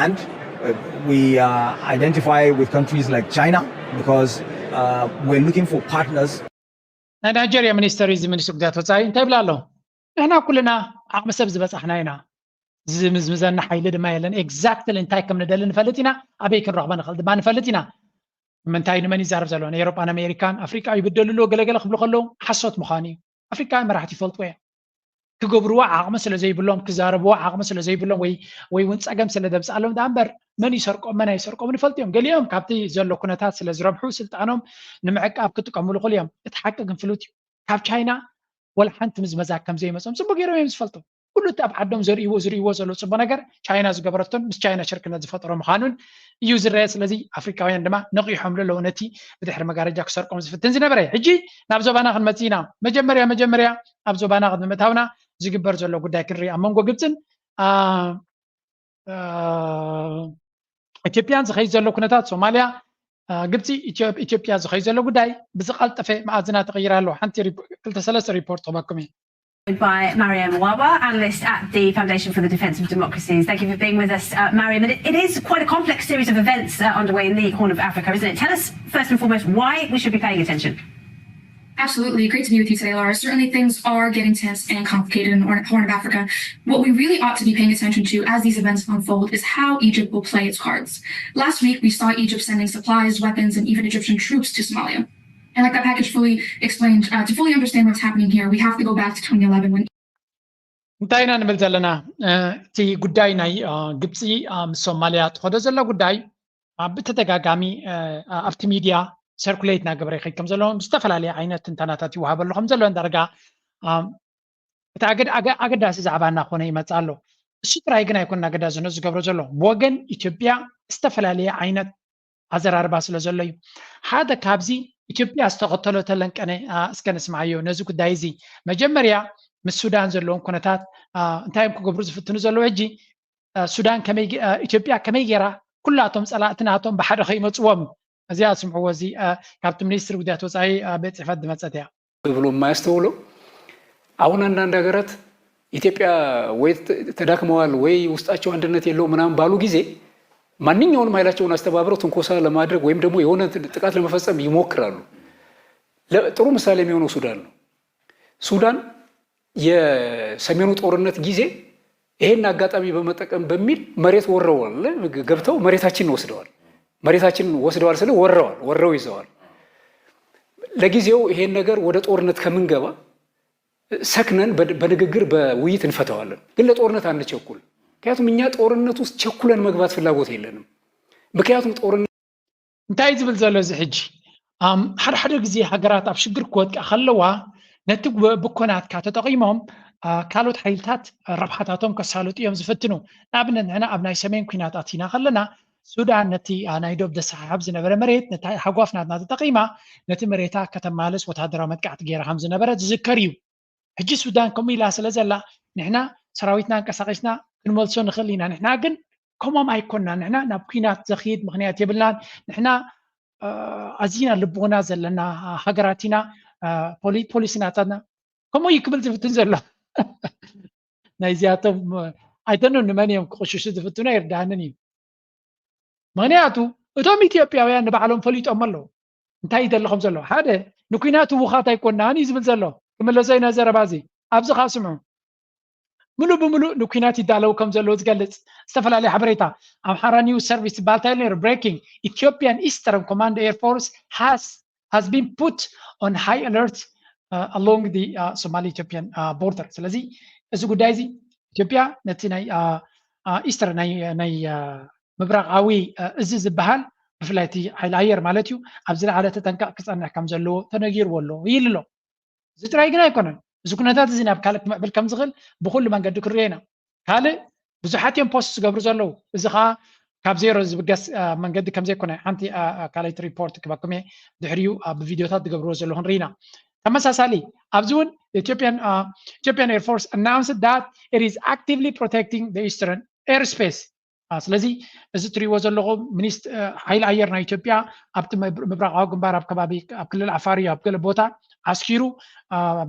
and uh, we uh, identify with countries like China because uh, we're looking for partners. ናይ ናይጀርያ ሚኒስተር እዚ ሚኒስትሪ ጉዳያት ወፃኢ እንታይ ይብላ ኣሎ? ንሕና ኩልና ዓቕሚ ሰብ ዝበፃሕና ኢና። ዝምዝምዘና ሓይሊ ድማ የለን። ኤግዛክትሊ እንታይ ከም ንደሊ ንፈልጥ ኢና፣ ኣበይ ክንረኽቦ ንኽእል ድማ ንፈልጥ ኢና። ምንታይ ንመን ይዛረብ ዘሎ? ንኤሮጳን ኣሜሪካን ኣፍሪቃ ይብደሉ ኣለዎ ገለገለ ክብሉ ከለዉ ሓሶት ምዃኑ እዩ። ኣፍሪቃውያን መራሕቲ ይፈልጥዎ እዮም። ክገብርዎ ዓቕሚ ስለ ዘይብሎም፣ ክዛረብዎ ዓቕሚ ስለ ዘይብሎም፣ ወይ ወይ እውን ጸገም ስለ ደምጻሎም ደኣ እምበር፣ መን ይሰርቆም መን ኣይሰርቆም ንፈልጥ እዮም። ገሊኦም ካብቲ ዘሎ ኩነታት ስለ ዝረብሑ፣ ስልጣኖም ንምዕቃብ ክጥቀምሉ ይኽእሉ እዮም። እቲ ሓቂ ግን ፍሉጥ እዩ። ካብ ቻይና ወላ ሓንቲ ምዝመዛ ከም ዘይመጾም ጽቡቅ ገይሮም እዮም ዝፈልጡ። ኩሉ እቲ ኣብ ዓዶም ዘርእይዎ ዝርእይዎ ዘሎ ጽቡቅ ነገር፣ ቻይና ዝገበረቶን ምስ ቻይና ሽርክነት ዝፈጠሮ ምዃኑን እዩ ዝረአ። ስለዚ ኣፍሪካውያን ድማ ነቒሖምሉ ኣለዉ፣ ነቲ ብድሕሪ መጋረጃ ክሰርቆም ዝፍትን ዝነበረ። ሕጂ ናብ ዞባና ክንመጽእ ኢና። መጀመርያ መጀመርያ ኣብ ዞባና ቅድሚ ምእታውና ዝግበር ዘሎ ጉዳይ ክንርኢ። ኣብ መንጎ ግብፅን አ፣ አ፣ ኢትዮጵያን ዝኸይድ ዘሎ ኩነታት፣ ሶማልያ፣ አ፣ ግብፂ፣ ኢትዮ- ኢትዮጵያ ዝኸይድ ዘሎ ጉዳይ ብዝቐልጠፈ መኣዝና ተቐይራ ኣሎ። ሓንቲ ሪፖ- ክልተ ሰለስተ ሪፖርት ክበኩም እየ። By Mariam Waba, analyst at the Foundation for the Defence of Democracies. Thank you for being with us, uh, Mariam. And it, it is quite a complex series of events uh, underway in the Horn of Africa, isn't it? Tell us, first and foremost, why we should be paying attention. Absolutely. Great to be with you today, Laura. Certainly, things are getting tense and complicated in the Horn of Africa. What we really ought to be paying attention to as these events unfold is how Egypt will play its cards. Last week, we saw Egypt sending supplies, weapons, and even Egyptian troops to Somalia. And like that package fully explained, uh, to fully understand what's happening here, we have to go back to twenty eleven when እንታይ ኢና ንብል ዘለና? እቲ ጉዳይ ናይ ግብፂ ምስ ሶማልያ ትኸዶ ዘላ ጉዳይ ብተደጋጋሚ ኣብቲ ሚድያ ሰርኩሌት እናገበረ ይኸይድ ከም ዘሎ፣ ዝተፈላለየ ዓይነት ትንተናታት ይወሃበሉ ከም ዘሎ፣ ዳርጋ እቲ ኣገዳሲ ዛዕባ እናኾነ ይመፅእ ኣሎ። እሱ ጥራይ ግን ኣይኮነን ኣገዳስነት ዝገብሮ ዘሎ። ብወገን ኢትዮጵያ ዝተፈላለየ ዓይነት ኣዘራርባ ስለ ዘሎ እዩ። ሓደ ካብዚ፣ ኢትዮጵያ ዝተኸተለቶ ለንቀነ እስከ ንስምዓዮ ነዚ ጉዳይ እዚ። መጀመርያ ምስ ሱዳን ዘለዎም ኩነታት እንታይ እዮም ክገብሩ ዝፍትኑ ዘለዉ? ሕጂ ሱዳን ኢትዮጵያ ከመይ ገይራ ኩላቶም ፀላእቲ ናቶም ብሓደ ከይመፅዎም? እዚኣ ስምዕዎ፣ እዚ ካብቲ ሚኒስትሪ ጉዳያት ወፃኢ ቤት ፅሕፈት ዝመፀት እያ። ብሎ የማያስተውለው፣ አሁን አንዳንድ ሀገራት ኢትዮጵያ ወይ ተዳክመዋል ወይ ውስጣቸው አንድነት የለው ምናምን ባሉ ጊዜ ማንኛውንም ኃይላቸውን አስተባብረው ትንኮሳ ለማድረግ ወይም ደግሞ የሆነ ጥቃት ለመፈጸም ይሞክራሉ። ጥሩ ምሳሌ የሚሆነው ሱዳን ነው። ሱዳን የሰሜኑ ጦርነት ጊዜ ይሄን አጋጣሚ በመጠቀም በሚል መሬት ወረዋል፣ ገብተው መሬታችንን ወስደዋል። መሬታችንን ወስደዋል ስል ወረዋል፣ ወረው ይዘዋል። ለጊዜው ይሄን ነገር ወደ ጦርነት ከምንገባ ሰክነን በንግግር በውይይት እንፈተዋለን። ግን ለጦርነት አንቸኩል። ምክንያቱም እኛ ጦርነት ውስጥ ቸኩለን መግባት ፍላጎት የለንም። ምክንያቱም ጦርነት እንታይ ዝብል ዘሎ እዚ ሕጂ? ሓደ ሓደ ግዜ ሃገራት ኣብ ሽግር ክወድቃ ከለዋ ነቲ ብኮናትካ ተጠቒሞም ካልኦት ሓይልታት ረብሓታቶም ከሳልጡ እዮም ዝፍትኑ። ንኣብነት ንሕና ኣብ ናይ ሰሜን ኲናት ኣቲና ከለና ሱዳን ነቲ ናይ ዶብ ዘሰሓሕብ ዝነበረ መሬት ነቲ ሃጓፍ ናትና ተጠቒማ ነቲ መሬታ ከተማልስ ወታደራዊ መጥቃዕቲ ገይራ ከም ዝነበረ ዝዝከር እዩ። ሕጂ ሱዳን ከምኡ ኢላ ስለ ዘላ ንሕና ሰራዊትና ኣንቀሳቒስና ክንመልሶ ንኽእል ኢና። ንሕና ግን ከምኦም ኣይኮንና። ንሕና ናብ ኲናት ዘኽይድ ምኽንያት የብልናን። ንሕና ኣዚና ልቦና ዘለና ሃገራት ኢና። ፖሊሲ ናታና ከምኡ እዩ ክብል ዝፍትን ዘሎ። ናይዚኣቶም ኣይተኑ ንመን እዮም ክቕሽሹ ዝፍትኑ ኣይርዳኣንን እዩ። ምኽንያቱ እቶም ኢትዮጵያውያን ንባዕሎም ፈሊጦም ኣለዉ እንታይ ይደሊ ከም ዘሎ። ሓደ ንኲናት ህውኻት ኣይኮናን እዩ ዝብል ዘሎ። ክምለሶ ኢና ዘረባ እዚ። ኣብዚ ኸዓ ስምዑ። ምሉእ ብምሉእ ንኲናት ይዳለዉ ከም ዘለዉ ዝገልጽ ዝተፈላለየ ሓበሬታ። ኣምሓራ ኒውስ ሰርቪስ ዝበሃል እንታይ ኢሉ ነይሩ? Breaking, Ethiopian Eastern Command Air Force has has been put on high alert along the Somali Ethiopian border። ስለዚ እዚ ጉዳይ እዚ ኢትዮጵያ ነቲ ናይ ኢስተር ናይ ምብራቓዊ እዚ ዝበሃል ብፍላይ እቲ ሓይሊ ኣየር ማለት እዩ ኣብ ዝለዓለ ተጠንቀቕ ክፀንሕ ከም ዘለዎ ተነጊርዎ ኣሎ ይብል ኣሎ። እዚ ጥራይ ግን ኣይኮነን። እዚ ኩነታት እዚ ናብ ካልእ ክምዕብል ከም ዝኽእል ብኩሉ መንገዲ ክንሪኦ ኢና። ካልእ ብዙሓት እዮም ፖስት ዝገብሩ ዘለዉ። እዚ ከዓ ካብ ዜሮ ዝብገስ መንገዲ ከም ዘይኮነ ሓንቲ ካልኣይቲ ሪፖርት ክበኩም እየ ድሕሪኡ ብቪዲዮታት ዝገብርዎ ዘለኹ ንርኢ ኢና። ተመሳሳሊ ኣብዚ እውን Ethiopian Air Force announced that it is actively protecting the eastern airspace። ስለዚ እዚ እትሪእዎ ዘለኹም ሚኒስት ሓይሊ ኣየር ናይ ኢትዮጵያ ኣብቲ ምብራቃዊ ግንባር ኣብ ከባቢ ኣብ ክልል ዓፋር እዩ ኣብ ገለ ቦታ ዓስኪሩ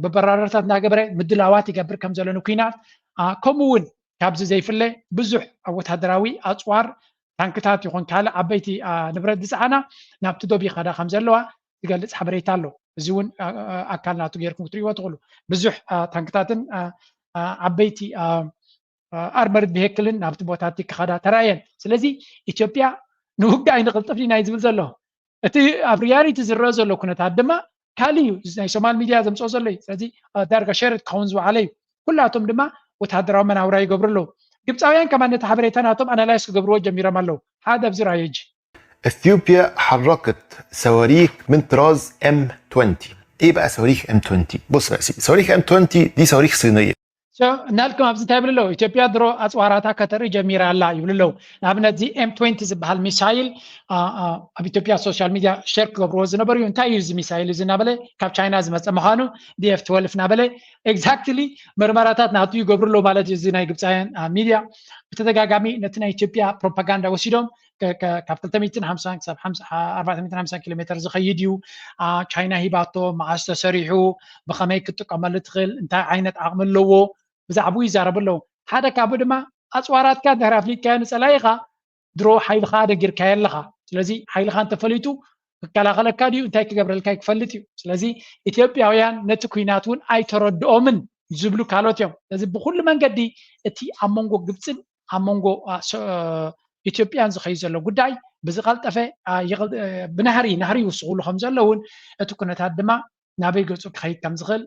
በበራርታት እናገበረ ምድላዋት ይገብር ከም ዘሎ ንኩናት ከምኡ እውን ካብዚ ዘይፍለ ብዙሕ ወታደራዊ ኣፅዋር ታንክታት ይኹን ካልእ ዓበይቲ ንብረት ዝፀዓና ናብቲ ዶብ ይኸዳ ከም ዘለዋ ዝገልፅ ሓበሬታ ኣሎ። እዚ እውን ኣካል ናቱ ገይርኩም ክትሪእዎ ትኽእሉ። ብዙሕ ታንክታትን ዓበይቲ ኣርመርድ ቪሄክልን ናብቲ ቦታ እቲ ክኸዳ ተራእየን። ስለዚ ኢትዮጵያ ንውግእ ኣይንቕልጥፍን ኢና እዩ ዝብል ዘሎ። እቲ ኣብ ሪያሊቲ ዝረአ ዘሎ ኩነታት ድማ ካልእ እዩ። እዚ ናይ ሶማል ሚድያ ዘምፅኦ ዘሎ እዩ። ስለዚ ዳርጋ ሸርድ ክኸውን ዝወዓለ እዩ። ኩላቶም ድማ ወተሃደራዊ መናውራ ይገብሩ ኣለዉ። ግብፃውያን ከማን ነቲ ሓበሬታ ናቶም ኣናላይዝ ክገብርዎ ጀሚሮም ኣለዉ። ሓደ ኣብዚ ራዮ ሕጂ اثيوبيا حركت صواريخ من طراز M twenty. ايه بقى صواريخ M twenty؟ بص بقى يا سيدي، صواريخ M twenty دي صواريخ صينيه. እናልኩም ኣብዚ እንታይ ይብሉ ኣለዉ? ኢትዮጵያ ድሮ ኣፅዋራታ ከተርኢ ጀሚራ ኣላ ይብሉ ኣለዉ። ንኣብነት እዚ M twenty ዝበሃል ሚሳይል ኣብ ኢትዮጵያ ሶሻል ሚድያ ሸር ክገብርዎ ዝነበሩ እዩ። እንታይ እዩ እዚ ሚሳይል እዚ እናበለ ካብ ቻይና ዝመፀ ምዃኑ፣ D F twelve እናበለ ኤግዛክትሊ ምርመራታት ናቱ ይገብሩ ኣለዉ ማለት እዩ። እዚ ናይ ግብፃውያን ሚድያ ብተደጋጋሚ ነቲ ናይ ኢትዮጵያ ፕሮፓጋንዳ ወሲዶም ካብ ክልተ ሚእትን ሓምሳን ክሳብ ኣርባዕተ ሚእትን ሓምሳን ኪሎ ሜትር ዝኸይድ እዩ። ቻይና ሂባቶ፣ መዓስ ተሰሪሑ፣ ብኸመይ ክትጥቀመሉ ትኽእል፣ እንታይ ዓይነት ዓቕሚ ኣለዎ፣ ብዛዕባኡ ይዛረቡ ኣለዉ። ሓደ ካብኡ ድማ ኣፅዋራትካ እንድሕር ኣፍሊጥካዮ ንፀላኢኻ ድሮ ሓይልኻ ኣደጊርካዮ ኣለኻ። ስለዚ ሓይልኻ እንተፈሊጡ ክከላኸለካ ድዩ እንታይ ክገብረልካ እዩ ክፈልጥ እዩ። ስለዚ ኢትዮጵያውያን ነቲ ኲናት እውን ኣይተረድኦምን ዝብሉ ካልኦት እዮም። ስለዚ ብኩሉ መንገዲ እቲ ኣብ መንጎ ግብፅን ኣብ መንጎ ኢትዮጵያን ዝኸይድ ዘሎ ጉዳይ ብዝቐልጠፈ ብናህሪ ናህሪ ይውስኽሉ ከም ዘለውን እቲ ኩነታት ድማ ናበይ ገፁ ክኸይድ ከም ዝኽእል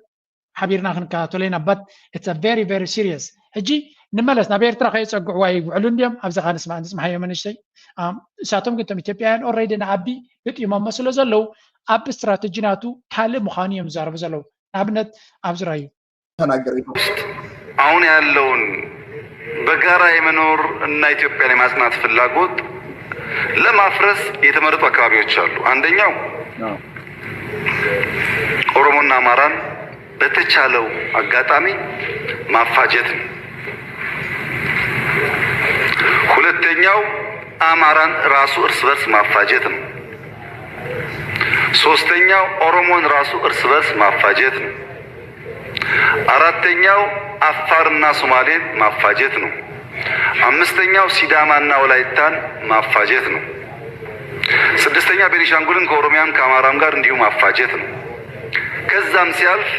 ሓቢርና ክንከታተሎ ኢና። But it's a very very serious። ሕጂ ንመለስ ናብ ኤርትራ ከየፀግዕዋ ይውዕሉ እንድዮም። ኣብዚ ኻ ንስማ ንስማዓዮ መንእሽተይ። እሳቶም ግን እቶም ኢትዮጵያውያን ኦልሬዲ ንኣቢ ግጢሞሞ ስለ ዘለዉ ኣብ ስትራተጂ ናቱ ካልእ ምዃኑ እዮም ዝዛረቡ ዘለዉ። ንኣብነት ኣብዚ ራዩ ተናገረ። አሁን ያለውን በጋራ የመኖር እና ኢትዮጵያን የማጽናት ፍላጎት ለማፍረስ የተመረጡ አካባቢዎች አሉ። አንደኛው ኦሮሞና አማራን በተቻለው አጋጣሚ ማፋጀት ነው። ሁለተኛው አማራን ራሱ እርስ በርስ ማፋጀት ነው። ሶስተኛው ኦሮሞን ራሱ እርስ በርስ ማፋጀት ነው። አራተኛው አፋርና ሶማሌን ማፋጀት ነው። አምስተኛው ሲዳማና ወላይታን ማፋጀት ነው። ስድስተኛ ቤኒሻንጉልን ከኦሮሚያም ከአማራም ጋር እንዲሁ ማፋጀት ነው። ከዛም ሲያልፍ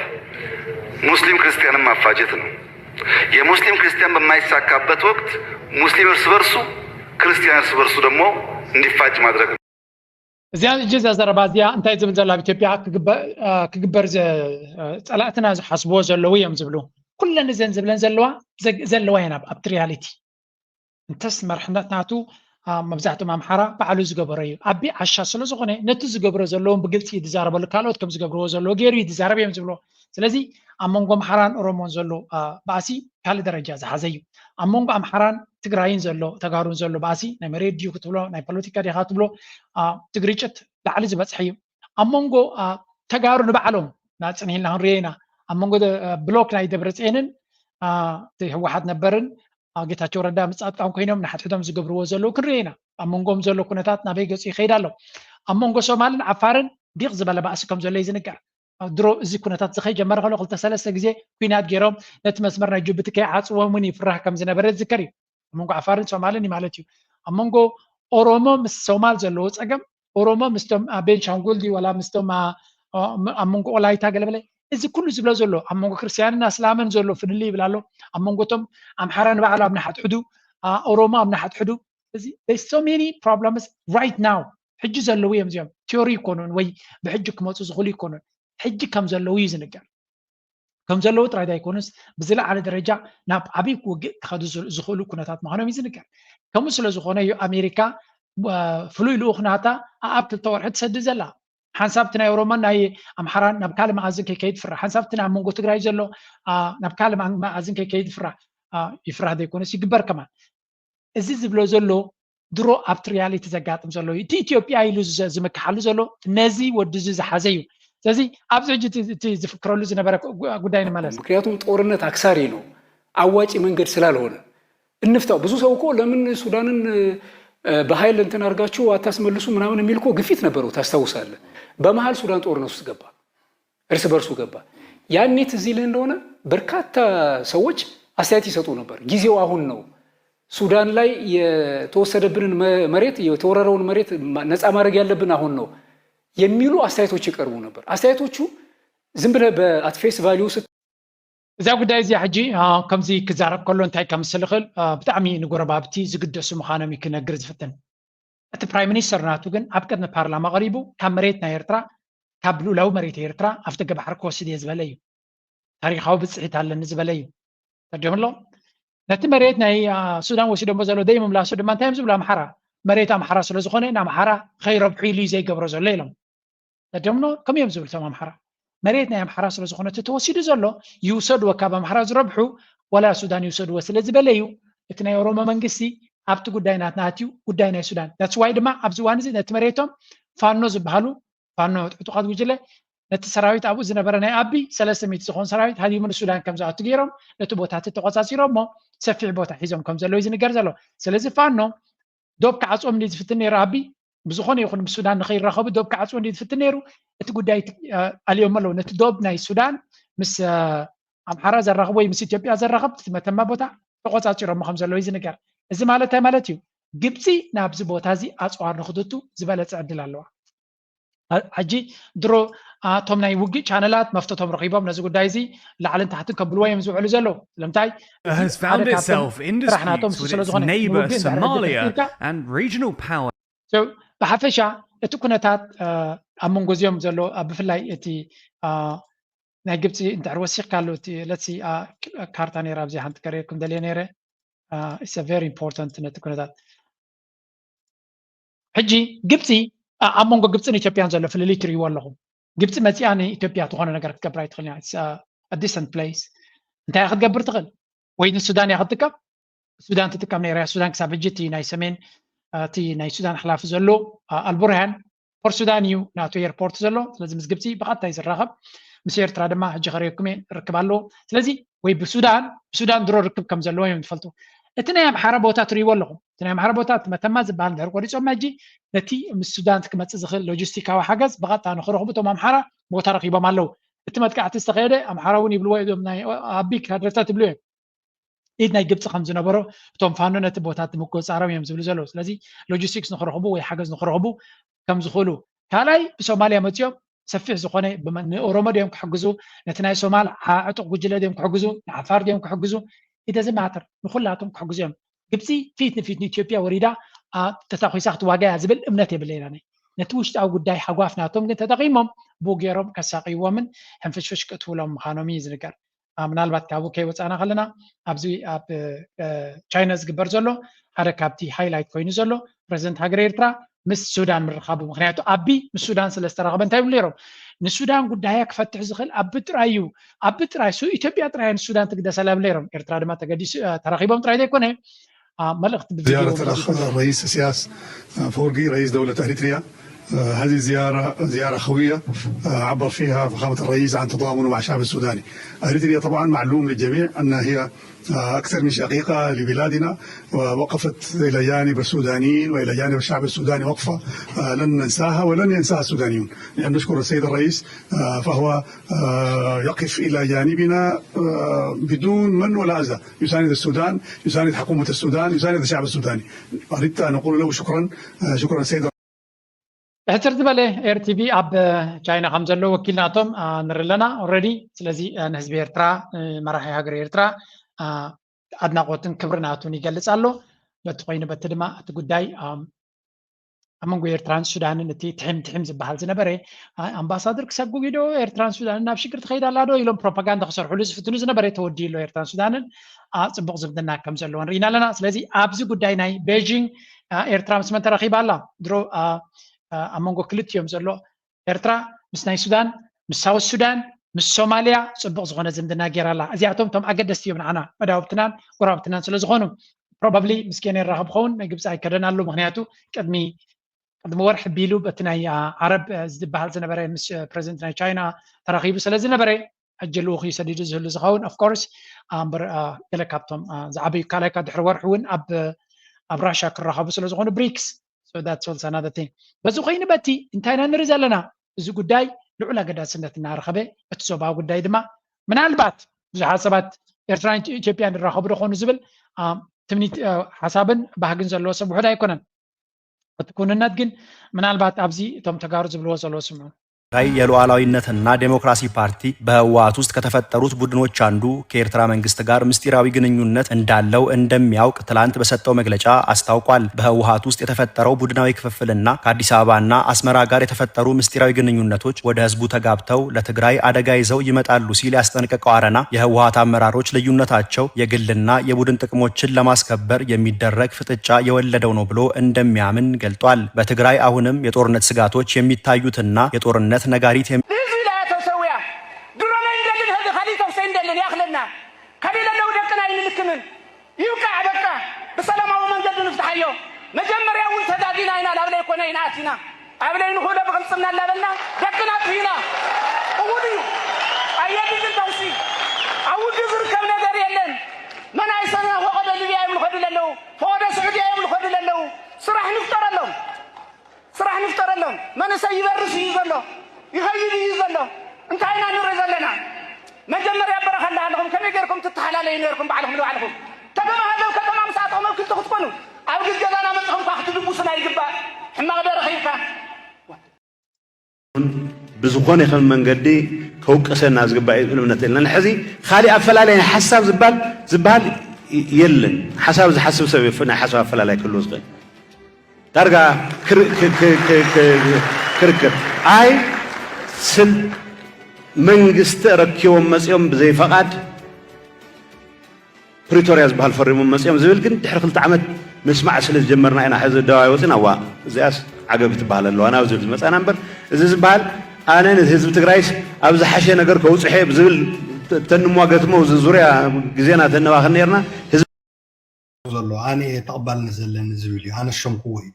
ሙስሊም ክርስቲያንን ማፋጀት ነው። የሙስሊም ክርስቲያን በማይሳካበት ወቅት ሙስሊም እርስ በርሱ፣ ክርስቲያን እርስ በርሱ ደግሞ እንዲፋጅ ማድረግ ነው። እዚኣ እጂ እዛ ዘረባ እዚኣ እንታይ ዝብል ዘሎ ኣብ ኢትዮጵያ ክግበር ጸላእትና ዝሓስብዎ ዘለዉ እዮም ዝብሉ። ኩለን እዘን ዝብለን ዘለዋ ዘለዋ እየን ኣብቲ ሪያሊቲ። እንተስ መርሕነት ናቱ መብዛሕትኦም ኣምሓራ ባዕሉ ዝገበሮ እዩ። ኣቢ ዓሻ ስለ ዝኾነ ነቲ ዝገብሮ ዘለውን ብግልፂ እዩ ዝዛረበሉ። ካልኦት ከም ዝገብርዎ ዘለዎ ገይሩ እዩ ዝዛረብ እዮም ዝብልዎ። ስለዚ ኣብ መንጎ ኣምሓራን ኦሮሞን ዘሎ ባእሲ ካልእ ደረጃ ዝሓዘ እዩ። ኣብ መንጎ ኣምሓራን ትግራይን ዘሎ ተጋሩን ዘሎ ባእሲ ናይ መሬት ድዩ ክትብሎ ናይ ፖለቲካ ዲኻ ትብሎ እቲ ግርጭት ላዕሊ ዝበፅሐ እዩ። ኣብ መንጎ ተጋሩ ንባዕሎም ናፅንሂልና ክንሪኦ ኢና። ኣብ መንጎ ብሎክ ናይ ደብረፅየንን ህወሓት ነበርን ጌታቸው ረዳ ምስ ፃድቃን ኮይኖም ንሓድሕዶም ዝገብርዎ ዘለዉ ክንሪኦ ኢና። ኣብ መንጎም ዘሎ ኩነታት ናበይ ገፁ ይኸይድ ኣሎ? ኣብ መንጎ ሶማልን ዓፋርን ዲቕ ዝበለ ባእሲ ከም ዘሎ እዩ ዝንገር። ድሮ እዚ ኩነታት እዚ ከይጀመረ ከሎ ክልተ ሰለስተ ግዜ ኩናት ገይሮም ነቲ መስመር ናይ ጅቡቲ ከይዓፅዎም እውን ይፍራህ ከም ዝነበረ ዝዝከር እዩ። ኣብ መንጎ ዓፋርን ሶማልን ማለት እዩ። ኣብ መንጎ ኦሮሞ ምስ ሶማል ዘለዎ ፀገም ኦሮሞ ምስቶም ቤንሻንጉል ድዩ ዋላ ምስቶም ኣብ መንጎ ኦላይታ ገለበለ እዚ ኩሉ ዝብሎ ዘሎ ኣብ መንጎ ክርስትያንን ኣስላምን ዘሎ ፍልልይ ይብል ኣሎ። ኣብ መንጎቶም ኣምሓራ ንባዕሉ ኣብ ንሓትሕዱ ኦሮሞ ኣብ ንሓትሕዱ እዚ so many problems right now ሕጂ ዘለዉ እዮም እዚኦም። ቲዮሪ ይኮኑን ወይ ብሕጂ ክመፁ ዝኽእሉ ይኮኑን። ሕጂ ከም ዘለዉ እዩ ዝንገር። ከም ዘለዉ ጥራይ ኣይኮኑስ ብዝለዓለ ደረጃ ናብ ዓብይ ውግእ ክኸዱ ዝኽእሉ ኩነታት ምዃኖም እዩ ዝንገር። ከምኡ ስለ ዝኾነ እዩ ኣሜሪካ ፍሉይ ልኡኽ ናታ ኣብ ክልተ ወርሒ ትሰድድ ዘላ። ሓንሳብ እቲ ናይ ኦሮሞን ናይ ኣምሓራን ናብ ካልእ መኣዝን ከይከይድ ፍራሕ። ሓንሳብ እቲ ኣብ መንጎ ትግራይ ዘሎ ናብ ካልእ መኣዝን ከይከይድ ፍራሕ። ይፍራሕ ዘይኮነስ ይግበር ከማን። እዚ ዝብሎ ዘሎ ድሮ ኣብቲ ሪያሊቲ ዘጋጥም ዘሎ እዩ። እቲ ኢትዮጵያ ኢሉ ዝምክሓሉ ዘሎ ነዚ ወዲ እዚ ዝሓዘ እዩ። ስለዚ ኣብዚ ሕጂ እቲ ዝፍክረሉ ዝነበረ ጉዳይ ንመለስ። ምክንያቱም ጦርነት ኣክሳሪ ነው፣ ኣዋጪ መንገድ ስላልሆነ እንፍታው። ብዙ ሰው እኮ ለምን ሱዳንን በኃይል እንትን አድርጋችሁ አታስመልሱ ምናምን የሚል እኮ ግፊት ነበረው ታስታውሳለህ። በመሀል ሱዳን ጦርነት ውስጥ ገባ፣ እርስ በርሱ ገባ። ያኔ ትዝ ይልህ እንደሆነ በርካታ ሰዎች አስተያየት ይሰጡ ነበር። ጊዜው አሁን ነው፣ ሱዳን ላይ የተወሰደብንን መሬት የተወረረውን መሬት ነፃ ማድረግ ያለብን አሁን ነው የሚሉ አስተያየቶች ይቀርቡ ነበር። አስተያየቶቹ ዝም ብለህ በ at face value እዛ ጉዳይ እዚኣ ሕጂ ከምዚ ክዛረብ ከሎ እንታይ ከምስል ይኽእል ብጣዕሚ ንጎረባብቲ ዝግደሱ ምዃኖም እዩ ክነግር ዝፍትን። እቲ ፕራይም ሚኒስተር ናቱ ግን ኣብ ቅድሚ ፓርላማ ቀሪቡ ካብ መሬት ናይ ኤርትራ ካብ ልኡላዊ መሬት ኤርትራ ኣፍደገ ባሕሪ ክወስድ እየ ዝበለ እዩ። ታሪኻዊ ብፅሒት ኣለኒ ዝበለ እዩ። ተደምሎ ነቲ መሬት ናይ ሱዳን ወሲዶሞ ዘሎ ደይ ምምላሱ ድማ እንታይ እዮም ዝብሉ ኣምሓራ መሬት ኣምሓራ ስለ ዝኾነ ንኣምሓራ ከይረብሑ ኢሉ እዩ ዘይገብሮ ዘሎ ኢሎም። ተደምኖ ከም እዮም ዝብሉ እቶም ኣምሓራ መሬት ናይ ኣምሓራ ስለ ዝኾነ እቲ ተወሲዱ ዘሎ ይውሰድዎ ካብ ኣምሓራ ዝረብሑ ወላ ሱዳን ይውሰድዎ ስለ ዝበለ እዩ እቲ ናይ ኦሮሞ መንግስቲ ኣብቲ ጉዳይ ናትና ኣትዩ ጉዳይ ናይ ሱዳን that's why ድማ ኣብዚ እዋን እዚ ነቲ መሬቶም ፋኖ ዝበሃሉ ፋኖ ዕጡቓት ጉጅለ ነቲ ሰራዊት ኣብኡ ዝነበረ ናይ ኣቢ ሰለስተ ሚእቲ ዝኾን ሰራዊት ሃዲሙ ንሱዳን ከም ዝኣቱ ገይሮም ነቲ ቦታ እቲ ተቆፃፂሮም እሞ ሰፊሕ ቦታ ሒዞም ከም ዘለዉ እዩ ዝንገር ዘሎ ስለዚ ፋኖ ዶብ ክዓፅዎም እንዲ ዝፍትን ነይሩ ኣቢ ብዝኾነ ይኹን ምስ ሱዳን ንኸይራኸቡ ዶብ ክዓፅዎ እንዲ ዝፍትን ነይሩ እቲ ጉዳይ ኣልዮሞ ኣለዉ ነቲ ዶብ ናይ ሱዳን ምስ ኣምሓራ ዘራኽብ ወይ ምስ ኢትዮጵያ ዘራኽብ እቲ መተማ ቦታ ተቆፃፂሮሞ ከም ዘለዉ እዩ ዝንገር እዚ ማለት እንታይ ማለት እዩ ግብፂ ናብዚ ቦታ እዚ ኣፅዋር ንክትቱ ዝበለፀ ዕድል ኣለዋ ሕጂ ድሮ እቶም ናይ ውግእ ቻነላት መፍተቶም ረኺቦም ነዚ ጉዳይ እዚ ላዕልን ታሕትን ከብልዎ እዮም ዝውዕሉ ዘለዉ ስለምንታይ has found itself in disputes with its neighbour Somalia and regional power. ብሓፈሻ እቲ ኩነታት ኣብ መንጎ እዚኦም ዘሎ ብፍላይ እቲ ናይ ግብፂ እንድሕር ወሲኽካ ኣሎ እቲ ለትሲ ካርታ ነይራ ኣብዚ ሓንቲ ከርእየኩም ደልየ ነይረ it's very important ነቲ ኩነታት ሕጂ ግብፂ ኣብ መንጎ ግብፅን ኢትዮጵያን ዘሎ ፍልልይ ትርእይዎ ኣለኹም ግብፂ መፂኣ ንኢትዮጵያ ዝኾነ ነገር ክትገብር ኣይትኽእል distant place እንታይ ክትገብር ትኽእል ወይ ንሱዳን እያ ክትጥቀም ሱዳን ትጥቀም ነይራ ሱዳን ክሳብ ሕጂ እቲ ናይ ሰሜን እቲ ናይ ሱዳን ሓላፊ ዘሎ ኣልቡርሃን ፖርት ሱዳን እዩ ናቱ ኤርፖርት ዘሎ ስለዚ ምስ ግብፂ ብቐጥታ እዩ ዝራኸብ ምስ ኤርትራ ድማ ሕጂ ከርእየኩም እየ ርክብ ኣለዎ ስለዚ ወይ ብሱዳን ብሱዳን ድሮ ርክብ ከም ዘለዎ እዮም ዝፈልጡ እቲ ናይ ኣምሓራ ቦታ ትርእይዎ ኣለኹም እቲ ናይ ኣምሓራ ቦታ እቲ መተማ ዝበሃል ድሕር ቆሪፆም ሕጂ ነቲ ምስ ሱዳን ክመፅእ ዝኽእል ሎጂስቲካዊ ሓገዝ ብቐጥታ ንክረኽቡ እቶም ኣምሓራ ቦታ ረኪቦም ኣለዉ እቲ መጥቃዕቲ ዝተኸየደ ኣምሓራ እውን ይብልዎ እዮም ናይ ኣቢ ካድረታት ይብሉ እዮም ኢድ ናይ ግብፂ ከም ዝነበሮ እቶም ፋኖ ነቲ ቦታ ምቆፃሮም እዮም ዝብሉ ዘለዉ ስለዚ ሎጂስቲክስ ንክረኽቡ ወይ ሓገዝ ንክረኽቡ ከም ዝኽእሉ ካልኣይ ብሶማልያ መፅኦም ሰፊሕ ዝኾነ ንኦሮሞ ድዮም ክሕግዙ ነቲ ናይ ሶማል ዕጡቕ ጉጅለ ድዮም ክሕግዙ ንዓፋር ድዮም ክሕግዙ ኢደዚ ማተር ንኩላቶም ክሕግዙ እዮም ግብፂ ፊት ንፊት ንኢትዮጵያ ወሪዳ ተታኺሳ ክትዋጋ እያ ዝብል እምነት የብለይና ነቲ ውሽጣዊ ጉዳይ ሓጓፍ ናቶም ግን ተጠቒሞም ብኡ ገይሮም ከሳቕይዎምን ሕንፍሽፍሽ ክእትውሎም ምዃኖም እዩ ዝንገር ምናልባት ካብኡ ከይወፃእና ከለና ኣብዚ ኣብ ቻይና ዝግበር ዘሎ ሓደ ካብቲ ሃይላይት ኮይኑ ዘሎ ፕረዚደንት ሃገር ኤርትራ ምስ ሱዳን ምርኻቡ ምክንያቱ ኣቢ ምስ ሱዳን ስለ ዝተራኸበ እንታይ ይብሉ ነይሮም ንሱዳን ጉዳያ ክፈትሕ ዝኽእል ኣቢ ጥራይ እዩ ኣቢ ጥራይ ኢትዮጵያ ጥራይ ንሱዳን ትግደሰላ ይብሉ ነይሮም ኤርትራ ድማ ተገዲሱ ተራኺቦም ጥራይ ዘይኮነ መልእኽቲ زيارة الأخ الرئيس سياس فورقي رئيس دولة أريتريا هذه الزيارة زيارة خوية عبر فيها فخامة الرئيس عن تضامنه مع الشعب السوداني. أريتريا طبعا معلوم للجميع أنها هي أكثر من شقيقة لبلادنا ووقفت إلى جانب السودانيين وإلى جانب الشعب السوداني وقفة لن ننساها ولن ينساها السودانيون. نحن نشكر السيد الرئيس فهو يقف إلى جانبنا بدون من ولا أذى، يساند السودان، يساند حكومة السودان، يساند الشعب السوداني. أردت أن أقول له شكرا، شكرا سيد ሕፅር ዝበለ ኤርቲቪ ኣብ ቻይና ከም ዘሎ ወኪልናቶም ንርኢ ኣለና ኦረዲ ስለዚ ንህዝቢ ኤርትራ መራሒ ሃገር ኤርትራ ኣድናቆትን ክብሪ ናቱን ይገልፅ ኣሎ በቲ ኮይኑ በቲ ድማ እቲ ጉዳይ ኣብ መንጎ ኤርትራን ሱዳንን እቲ ትሕም ትሕም ዝበሃል ዝነበረ ኣምባሳደር ክሰጉ ዶ ኤርትራን ሱዳንን ናብ ሽግር ትኸይድ ኣላ ዶ ኢሎም ፕሮፓጋንዳ ክሰርሕሉ ዝፍትኑ ዝነበረ ተወዲኡ ኣሎ ኤርትራን ሱዳንን ፅቡቅ ዝምድና ከም ዘለዎን ርኢና ኣለና ስለዚ ኣብዚ ጉዳይ ናይ ቤጂንግ ኤርትራ ምስ መን ተራኺባ ኣላ ድሮ ኣብ መንጎ ክልቲኦም ዘሎ ኤርትራ ምስ ናይ ሱዳን ምስ ሳውት ሱዳን ምስ ሶማልያ ፅቡቅ ዝኾነ ዝምድና ገይራ ኣላ እዚኣቶም እቶም ኣገደስቲ እዮም ንዓና መዳውብትናን ጎረባብትናን ስለዝኾኑ ፕሮባብሊ ምስ ኬንያ ይራኸብ ኸውን ናይ ግብፂ ኣይከደን ኣሎ ምክንያቱ ቅድሚ ቅድሚ ወርሒ ቢሉ በቲ ናይ ዓረብ ዝበሃል ዝነበረ ምስ ፕረዚደንት ናይ ቻይና ተራኺቡ ስለ ዝነበረ ሕጂ ልኡኽ እዩ ሰዲዱ ዝህሉ ዝኸውን ኦፍኮርስ እምበር ገለ ካብቶም ዝዓበዩ ካልኣይካ ድሕሪ ወርሒ እውን ኣብ ኣብ ራሽያ ክራኸቡ ስለ ዝኾኑ ብሪክስ that's also another thing በዚ ኮይኑ በቲ እንታይ ኢና ንርኢ ዘለና እዚ ጉዳይ ልዑል ኣገዳስነት እናረኸበ እቲ ዞባዊ ጉዳይ ድማ ምናልባት ብዙሓት ሰባት ኤርትራን ኢትዮጵያን ይራኸቡ ዶ ኾኑ ዝብል ትምኒት ሓሳብን ባህግን ዘለዎ ሰብ ውሑድ ኣይኮነን እቲ ኩንነት ግን ምናልባት ኣብዚ እቶም ተጋሩ ዝብልዎ ዘለዎ ስምዑ የሉዓላዊነትና ዴሞክራሲ ፓርቲ በህወሓት ውስጥ ከተፈጠሩት ቡድኖች አንዱ ከኤርትራ መንግስት ጋር ምስጢራዊ ግንኙነት እንዳለው እንደሚያውቅ ትላንት በሰጠው መግለጫ አስታውቋል። በህወሓት ውስጥ የተፈጠረው ቡድናዊ ክፍፍልና ከአዲስ አበባና አስመራ ጋር የተፈጠሩ ምስጢራዊ ግንኙነቶች ወደ ህዝቡ ተጋብተው ለትግራይ አደጋ ይዘው ይመጣሉ ሲል ያስጠነቀቀው አረና የህወሓት አመራሮች ልዩነታቸው የግልና የቡድን ጥቅሞችን ለማስከበር የሚደረግ ፍጥጫ የወለደው ነው ብሎ እንደሚያምን ገልጧል። በትግራይ አሁንም የጦርነት ስጋቶች የሚታዩትና የጦርነት ነጋሪት የሚ- ንህዝቢ ኢላ እያ ተሰዊኣ። ድሮን ኣይንደልን፣ ህዚ ካሊእ ተኩሲ ኣይንደልን፣ ይኣኽለና። ካበይ ዘለዉ ደቅና ኣይንልክምን። ይብቃዕ በቃ። ብሰላማዊ መንገዲ ንፍትሓዮ። መጀመርያ እውን ተጋጊና ኢና፣ ላብለይ ኮነ ኢና ኣቲና። ኣብ ለይንኽእሎ ብቕልጽምና እናበልና ደቅና ኣጥፊእና። ቅቡል እዩ። ኣየድልን ተኹሲ። ኣብ ውግእ ዝርከብ ነገር የለን። መናእሰይና ፈቐዶ ሊብያ እዮም ዝኸዱ ዘለዉ። ፈቐዶ ስዑድያ እዮም ዝኸዱ ዘለዉ። ስራሕ ንፍጠረሎም። ስራሕ ንፍጠረሎም። መንእሰይ ይበርስ እዩ ዘሎ። ይኸይድ እዩ ዘሎ። እንታይ ኢና ንርኢ ዘለና? መጀመርያ ኣብ በረኻ እንዳሃለኹም ከመይ ጌርኩም ትተሓላለዩ ኔርኩም ባዕልኹም ንባዕልኹም? ተገማሃዘው ከተማ ምስ ኣተኹም ኣብ ክልተ ክትኮኑ። ኣብ ግዝ ገዛና መጺኹም ኳ ክትድቡሱና ይግባእ። ሕማቕ ዶ ረኺብካ? ብዝኾነ ይኹን መንገዲ ከውቅሰና ዝግባእ እዩ ዝብል እምነት የለን። ሕዚ ካሊእ ኣፈላላይ ናይ ሓሳብ ዝበሃል ዝበሃል የለን። ሓሳብ ዝሓስብ ሰብ እዩ ናይ ሓሳብ ኣፈላላይ ክህልዎ ዝኽእል። ዳርጋ ክር- ክ- ክ- ክ- ክ- ክርክር ኣይ ስል መንግስቲ ረኪቦም መፂኦም ብዘይ ፈቓድ ፕሪቶርያ ዝበሃል ፈሪሞም መፂኦም ዝብል ግን ድሕሪ ክልተ ዓመት ምስማዕ ስለ ዝጀመርና ኢና ሕዚ ደዋይ ወፂና እዋ እዚኣስ ዓገብ ትበሃል ኣለዋ ናብ ዝብል ዝመፃና እምበር እዚ ዝበሃል ኣነ ንህዝቢ ትግራይስ ኣብ ዝሓሸ ነገር ከውፅሐ ብዝብል ተንሟገትሞ እዚ ዙርያ ግዜና ተነባኽን ነርና ህዝቢ ዘሎ ኣነ እየ ተቐባልነት ዘለኒ ዝብል እዩ ኣነ ሸምክዎ እዩ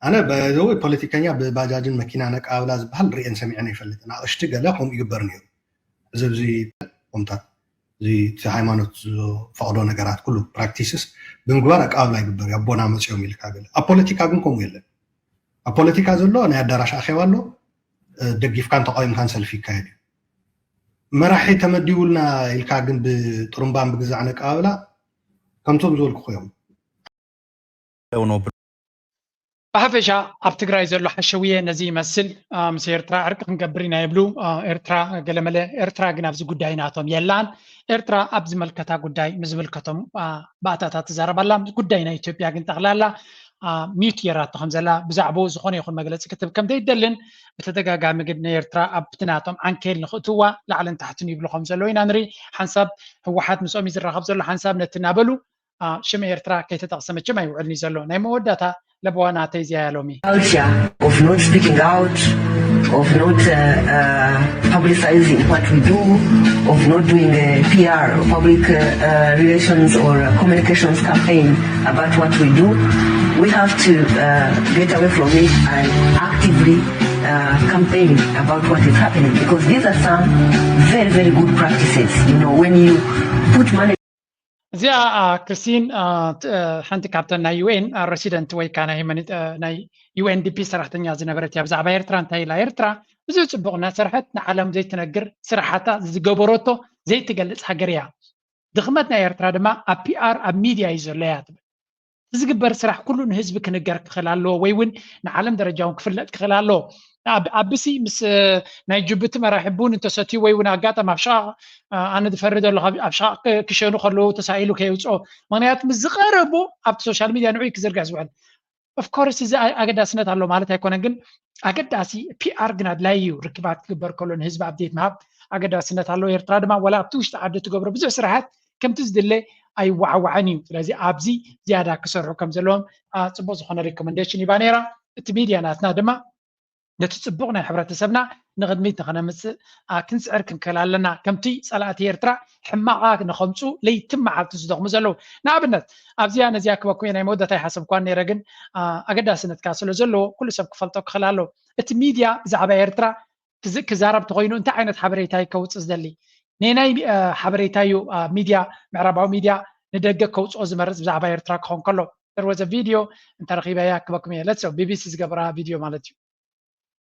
ኣነ በዘወይ ፖለቲከኛ ብባጃጅን መኪና ነቃብላ ዝበሃል ርእየን ሰሚዐን ኣይፈልጥን ኣቕሽቲ ገለ ከምኡ ይግበር ነይሩ እዚ ኣብዚ ቁምታት እዚ እቲ ሃይማኖት ዝፈቕዶ ነገራት ኩሉ ፕራክቲስስ ብምግባር ኣቀባብላ ይግበር እዩ ኣቦና መፅኦም ኢልካ ገለ ኣብ ፖለቲካ ግን ከምኡ የለን ኣብ ፖለቲካ ዘሎ ናይ ኣዳራሽ ኣኼባ ኣሎ ደጊፍካን ተቃዊምካን ሰልፊ ይካየድ እዩ መራሒ ተመዲቡልና ኢልካ ግን ብጥሩምባን ብግዛዕን ኣቀባብላ ከምቶም ዝበልኩ እዮም ነው ብሎ ብሓፈሻ ኣብ ትግራይ ዘሎ ሓሸውየ ነዚ ይመስል ምስ ኤርትራ ዕርቂ ክንገብር ኢና ይብሉ ኤርትራ ገለመለ ኤርትራ ግን ኣብዚ ጉዳይ ናቶም የላን ኤርትራ ኣብ ዝመልከታ ጉዳይ ምስ ዝምልከቶም ባእታታት ትዛረብ ኣላ ጉዳይ ናይ ኢትዮጵያ ግን ጠቕላላ ሚዩት ጌራቶ ከም ዘላ ብዛዕባኡ ዝኾነ ይኹን መግለፂ ክትብ ከም ዘይደልን ብተደጋጋሚ ግን ንኤርትራ ኣብቲ ናቶም ዓንኬል ንኽእትዋ ላዕልን ታሕትን ይብሉ ከም ዘለዉ ኢና ንርኢ ሓንሳብ ህወሓት ምስኦም እዩ ዝራኸብ ዘሎ ሓንሳብ ነቲ እናበሉ ሽም ኤርትራ ከይተጠቕሰ መቸም ኣይውዕልን እዩ ዘሎ ናይ መወዳእታ ለበዋ ናተይ እዚኣ እያ ሎሚ culture of not speaking out, of not uh, uh, publicizing what we do, of not doing a P R, public uh, uh, relations or uh, communications campaign about what we do. We have to uh, get away from it and actively uh, campaign about what is happening because these are some very, very good practices. You know, when you put money እዚኣ ክርስቲን ሓንቲ ካብተን ናይ ዩኤን ረሲደንት ወይ ከዓ ናይ ዩኤንዲፒ ሰራሕተኛ ዝነበረት እያ ብዛዕባ ኤርትራ እንታይ ኢላ ኤርትራ ብዙ ፅቡቅ እናሰርሐት ንዓለም ዘይትነግር ስራሓታ ዝገበረቶ ዘይትገልፅ ሃገር እያ ድኽመት ናይ ኤርትራ ድማ ኣብ ፒኣር ኣብ ሚድያ እዩ ዘሎ እያ ትብል ዝግበር ስራሕ ኩሉ ንህዝቢ ክንገር ክኽእል ኣለዎ ወይ እውን ንዓለም ደረጃ እውን ክፍለጥ ክኽእል ኣለዎ ኣብሲ ምስ ናይ ጅቡቲ መራሒ ቡን እንተሰትዩ ወይ እውን ኣጋጠም ኣብ ሸቃቅ ኣነ ዝፈርድ ኣለኹ ኣብ ሸቃቅ ክሸኑ ከለዉ ተሳኢሉ ከየውፅኦ ምክንያቱ ምስ ዝቀረቡ ኣብቲ ሶሻል ሚድያ ንዑይ ክዝርግሕ ዝውዕል ኦፍኮርስ እዚ ኣገዳስነት ኣሎ ማለት ኣይኮነን ግን ኣገዳሲ ፒኣር ግን ኣድላይ እዩ ርክባት ክግበር ከሎ ንህዝቢ ኣብዴት ምሃብ ኣገዳስነት ኣሎ ኤርትራ ድማ ወላ ኣብቲ ውሽጢ ዓዲ ትገብሮ ብዙሕ ስራሓት ከምቲ ዝድለ ኣይዋዕዋዕን እዩ ስለዚ ኣብዚ ዝያዳ ክሰርሑ ከም ዘለዎም ፅቡቅ ዝኮነ ሪኮመንዴሽን ይባ ነይራ እቲ ሚድያ ናትና ድማ ነቲ ጽቡቕ ናይ ሕብረተሰብና ንቕድሚት ንኸነምጽእ ክንጽዕር ክንክእል ኣለና። ከምቲ ጸላእቲ ኤርትራ ሕማቓ ንኸምጽኡ ለይትን መዓልትን ዝደኽሙ ዘለዉ። ንኣብነት ኣብዚኣ ነዚኣ ክበኩም እየ ናይ መወዳእታ ኣይሓሰብኳን ነይረ ግን ኣገዳስነትካ ስለ ዘለዎ ኩሉ ሰብ ክፈልጦ ክኽእል ኣለዎ። እቲ ሚድያ ብዛዕባ ኤርትራ ክዛረብ ተኾይኑ እንታይ ዓይነት ሓበሬታ እዩ ከውጽእ ዝደሊ? ነየናይ ሓበሬታ እዩ ሚድያ ምዕራባዊ ሚድያ ንደገ ከውጽኦ ዝመርጽ ብዛዕባ ኤርትራ ክኸውን ከሎ? There was a video እንተረኺበያ ክበኩም እየ። Let's go ቢቢሲ ዝገበራ ቪድዮ ማለት እዩ።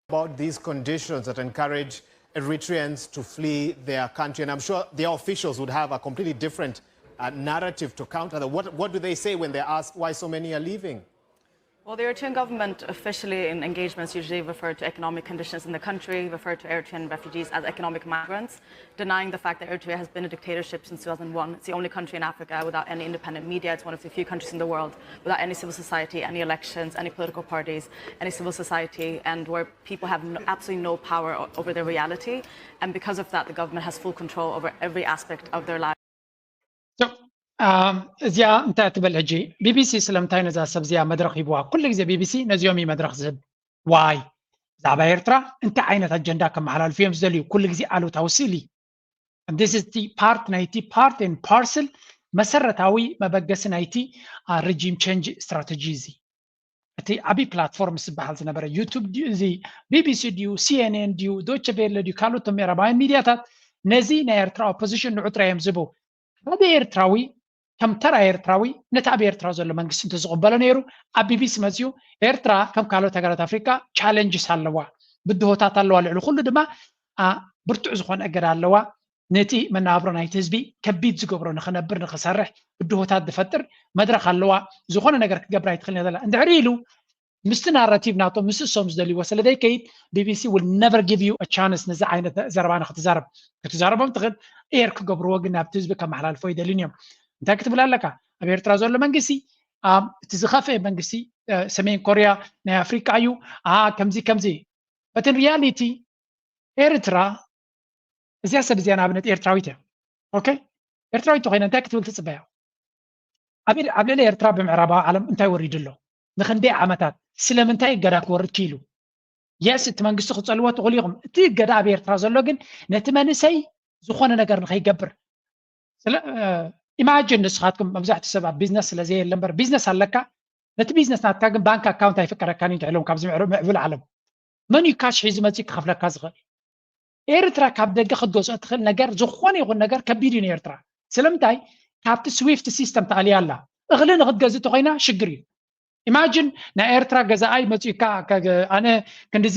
about these conditions that encourage Eritreans to flee their country. And I'm sure their officials would have a completely different uh, narrative to counter that. What, what do they say when they're asked why so many are leaving? Well, the Eritrean government officially in engagements usually refer to economic conditions in the country, refer to Eritrean refugees as economic migrants, denying the fact that Eritrea has been a dictatorship since two thousand one. It's the only country in Africa without any independent media. It's one of the few countries in the world without any civil society, any elections, any political parties, any civil society, and where people have no, absolutely no power o- over their reality. And because of that, the government has full control over every aspect of their lives. እዚኣ እንታይ ትብል ሕጂ? ቢቢሲ ስለምንታይ ነዛ ሰብ እዚኣ መድረኽ ሂብዋ? ኩሉ ግዜ ቢቢሲ ነዚኦም እዩ መድረኽ ዝህብ። ዋይ? ብዛዕባ ኤርትራ እንታይ ዓይነት ኣጀንዳ ከመሓላልፉ እዮም ዝደልዩ? ኩሉ ግዜ ኣሉታዊ ስእሊ። This is the part ናይቲ part and parcel መሰረታዊ መበገሲ ናይቲ regime change strategy እዚ። እቲ ዓብዪ platform ዝበሃል ዝነበረ YouTube ድዩ፣ እዚ ቢቢሲ ድዩ፣ ሲኤንኤን ድዩ፣ ዶቸ ቬለ ድዩ፣ ካልኦት ምዕራባውያን ሚድያታት ነዚ ናይ ኤርትራ ኦፖዚሽን ንዑ ጥራይ እዮም ዝህቡ። ሓደ ኤርትራዊ ከም ተራ ኤርትራዊ ነቲ ኣብ ኤርትራ ዘሎ መንግስቲ እንተዝቕበሎ ነይሩ፣ ኣብ ቢቢሲ መፅዩ ኤርትራ ከም ካልኦት ሃገራት ኣፍሪካ ቻለንጅስ ኣለዋ፣ ብድሆታት ኣለዋ፣ ልዕሊ ኩሉ ድማ ብርቱዕ ዝኾነ እገዳ ኣለዋ፣ ነቲ መነባብሮ ናይቲ ህዝቢ ከቢድ ዝገብሮ፣ ንኽነብር ንኽሰርሕ ብድሆታት ዝፈጥር መድረኽ ኣለዋ፣ ዝኾነ ነገር ክትገብር ኣይትኽእልን እያ ዘላ እንድሕር ኢሉ ምስቲ ናራቲቭ ናቶም ምስ እሶም ዝደልይዎ ስለ ዘይከይድ BBC will never give you a chance ነዚ ዓይነት ዘረባ ንክትዛረብ። ክትዛረቦም ትኽእል ኤር ክገብርዎ ግን ናብቲ ህዝቢ ከመሓላልፎ ይደልን እዮም። እንታይ ክትብል ኣለካ? ኣብ ኤርትራ ዘሎ መንግስቲ እቲ ዝኸፍአ መንግስቲ ሰሜን ኮርያ ናይ ኣፍሪቃ እዩ። ከምዚ ከምዚ but in reality ኤርትራ እዚኣ ሰብ እዚኣ ንኣብነት ኤርትራዊት እያ። ኦኬ ኤርትራዊት ተኮይና እንታይ ክትብል ትፅበያ? ኣብ ልዕሊ ኤርትራ ብምዕራባዊ ዓለም እንታይ ወሪዱ ኣሎ? ንክንደይ ዓመታት ስለምንታይ እገዳ ክወርድ ክኢሉ? የስ እቲ መንግስቲ ክፀልዎ ትኽእሉ ኢኹም። እቲ እገዳ ኣብ ኤርትራ ዘሎ ግን ነቲ መንእሰይ ዝኾነ ነገር ንከይገብር ኢማጅን ንስኻትኩም መብዛሕትኡ ሰብ ኣብ ቢዝነስ ስለ ዘየለ እምበር ቢዝነስ ኣለካ ነቲ ቢዝነስ ናትካ ግን ባንክ ኣካውንት ኣይፍቀደካን እዩ ትሕሎም ካብዚ ምዕቡል ዓለም መን እዩ ካሽ ሒዙ መፅኡ ክኸፍለካ ዝኽእል? ኤርትራ ካብ ደገ ክትገዝኦ ትኽእል ነገር ዝኾነ ይኹን ነገር ከቢድ እዩ ንኤርትራ። ስለምንታይ? ካብቲ ስዊፍት ሲስተም ተኣልያ ኣላ። እኽሊ ንክትገዝእ ተኮይና ሽግር እዩ። ኢማጅን ናይ ኤርትራ ገዛኣይ መፅኡካ ኣነ ክንድዚ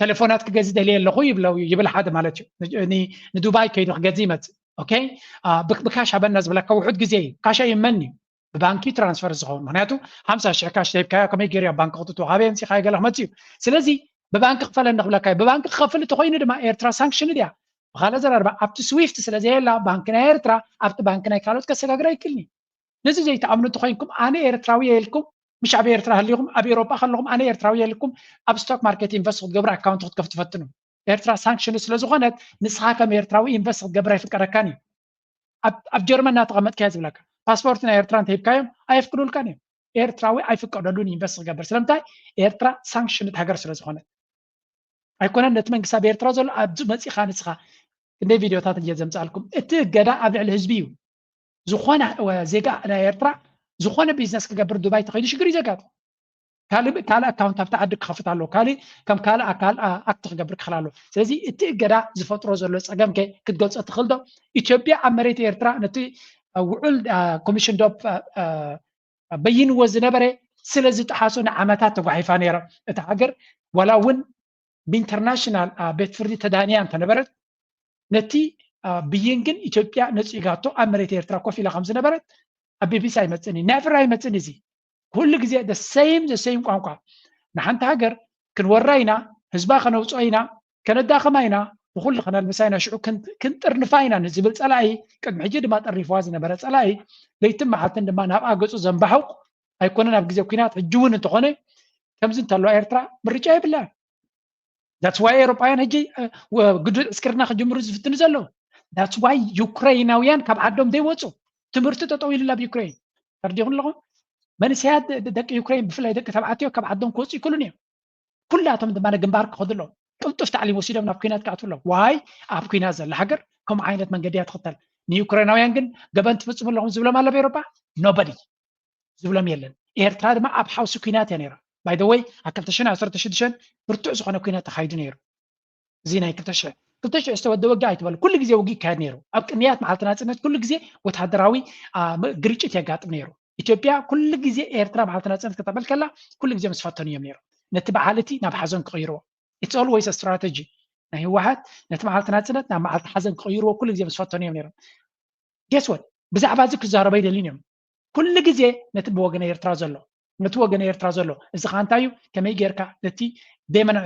ቴሌፎናት ክገዝእ ደልየ ኣለኹ ይብል ሓደ ማለት እዩ። ንዱባይ ከይዱ ክገዝእ ይመፅእ። ኦኬ ብካሽ ሃበና ዝብለካ ውሑድ ግዜ እዩ። ካሽ ኣይመን እዩ ብባንኪ ትራንስፈር ዝኸውን ምክንያቱ ሓምሳ ሽሕ ካሽ ሂብካዮ ከመይ ገይሩ ኣብ ባንኪ ክጥቶ ካበይ ኣምፂኻዮ ገለ ክመፅእ እዩ። ስለዚ ብባንኪ ክፈለኒ ክብለካ እዩ። ብባንኪ ክኸፍል እንተኮይኑ ድማ ኤርትራ ሳንክሽን ድያ? ብካልእ ኣዘራርባ ኣብቲ ስዊፍት ስለ ዘየላ ባንኪ ናይ ኤርትራ ኣብቲ ባንኪ ናይ ካልኦት ከሰጋግር ኣይክእልን እዩ። ነዚ ዘይትኣምኑ እንተኮይንኩም ኣነ ኤርትራዊ እየ ኢልኩም ምሽ ኣብ ኤርትራ ሃሊኹም ኣብ ኤውሮጳ ከለኹም ኣነ ኤርትራዊ እየ ኢልኩም ኣብ ስቶክ ማርኬት ኢንቨስት ክትገብሩ ኣካውንት ክትከፍቱ ፈትኑ። ኤርትራ ሳንክሽን ስለ ዝኾነት ንስኻ ከም ኤርትራዊ ኢንቨስት ክትገብር ኣይፍቀደካን እዩ። ኣብ ጀርመን እናተቐመጥካ እየ ዝብለካ ፓስፖርት ናይ ኤርትራ እንተሂብካዮም ኣየፍቅዱልካን እዮም። ኤርትራዊ ኣይፍቀደሉን ኢንቨስት ክገብር ስለምንታይ? ኤርትራ ሳንክሽንድ ሃገር ስለ ዝኾነት ኣይኮነን። ነቲ መንግስቲ ኣብ ኤርትራ ዘሎ ኣብዚ መፂኻ ንስኻ ክንደይ ቪድዮታት እየ ዘምፃልኩም። እቲ እገዳ ኣብ ልዕሊ ህዝቢ እዩ። ዝኾነ ዜጋ ናይ ኤርትራ ዝኾነ ቢዝነስ ክገብር ዱባይ ተኸይዱ ሽግር እዩ ዘጋጥም። ካልእ ካልእ ኣካውንት ኣብቲ ዓዲ ክኸፍት ኣለዎ። ካልእ ከም ካልእ ኣካል ኣክት ክገብር ክኽእል ኣለዎ። ስለዚ እቲ እገዳ ዝፈጥሮ ዘሎ ፀገም ከ ክትገልፆ ትኽእል ዶ? ኢትዮጵያ ኣብ መሬት ኤርትራ ነቲ ውዑል ኮሚሽን ዶብ በይንዎ ዝነበረ ስለ ዝጠሓሶ ንዓመታት ተጓሒፋ ነይራ። እታ ሃገር ዋላ እውን ብኢንተርናሽናል ቤት ፍርዲ ተዳንያ እንተነበረት ነቲ ብይን ግን ኢትዮጵያ ነፂጋቶ ኣብ መሬት ኤርትራ ኮፍ ኢላ ከም ዝነበረት ኣብ ቢቢሲ ኣይመፅን እዩ ነቨር ኣይመፅን እዚ ኩሉ ግዜ the same the same ቋንቋ ንሓንቲ ሃገር ክንወራ ኢና ህዝባ ከነውፅኦ ኢና ከነዳኸማ ኢና ብኩሉ ከነልምሳ ኢና ሽዑ ክንጥርንፋ ኢና ንዝብል ፀላኢ ቅድሚ ሕጂ ድማ ጠርኒፍዋ ዝነበረ ፀላኢ ለይትን መዓልትን ድማ ናብኣ ገፁ ዘንባሕቑ ኣይኮነን ኣብ ግዜ ኩናት ሕጂ እውን እንተኾነ ከምዚ እንተለዋ ኤርትራ ምርጫ የብላን that's why ኤውሮጳውያን ሕጂ ግዱድ ዕስክርና ክጅምሩ ዝፍትኑ ዘለዉ that's why ዩክረይናውያን ካብ ዓዶም ዘይወፁ ትምህርቲ ጠጠው ኢሉላ ኣብ ዩክረይን ተርዲኹም ኣለኹም መንስያት ደቂ ዩክረይን ብፍላይ ደቂ ተባዕትዮ ካብ ዓዶም ክወፁ ይክእሉን እዮም ኩላቶም ድማ ግንባር ክኸዱ ኣለዎም ቅልጡፍ ታዕሊም ወሲዶም ናብ ኩናት ክኣትዉ ኣለዎም ዋይ ኣብ ኩናት ዘላ ሃገር ከምኡ ዓይነት መንገዲ እያ ትኽተል ንዩክረይናውያን ግን ገበን ትፍፅሙ ኣለኹም ዝብሎም ኣሎ ኣብ ኤውሮጳ ኖበዲ ዝብሎም የለን ኤርትራ ድማ ኣብ ሓውሲ ኩናት እያ ነይራ by the way ኣብ ክልተ ሽሕን ዓሰርተ ሽዱሽተን ብርቱዕ ዝኾነ ኩናት ተኻይዱ ነይሩ እዚ ናይ ክልተ ሽሕ ክልተ ሽሕ ዝተወደ ውግእ ኣይትበል ኩሉ ግዜ ውግእ ይካየድ ነይሩ ኣብ ቅንያት መዓልቲ ናፅነት ኩሉ ግዜ ወታደራዊ ግርጭት የጋጥም ነይሩ ኢትዮጵያ ኩሉ ግዜ ኤርትራ መዓልቲ ናፅነት ክትዕበል ከላ ኩሉ ግዜ ምስ ፈተኑ እዮም ነይሩ ነቲ በዓል እቲ ናብ ሓዘን ክቕይርዎ it's always a strategy ናይ ህወሓት ነቲ መዓልቲ ናፅነት ናብ መዓልቲ ሓዘን ክቕይርዎ ኩሉ ግዜ ምስ ፈተኑ እዮም ነይሮም guess what ብዛዕባ እዚ ክዛረቡ ኣይደልዩን እዮም ኩሉ ግዜ ነቲ ብወገን ኤርትራ ዘሎ ነቲ ወገን ኤርትራ ዘሎ። እዚ ከዓ እንታይ እዩ? ከመይ ጌርካ ነቲ ደመን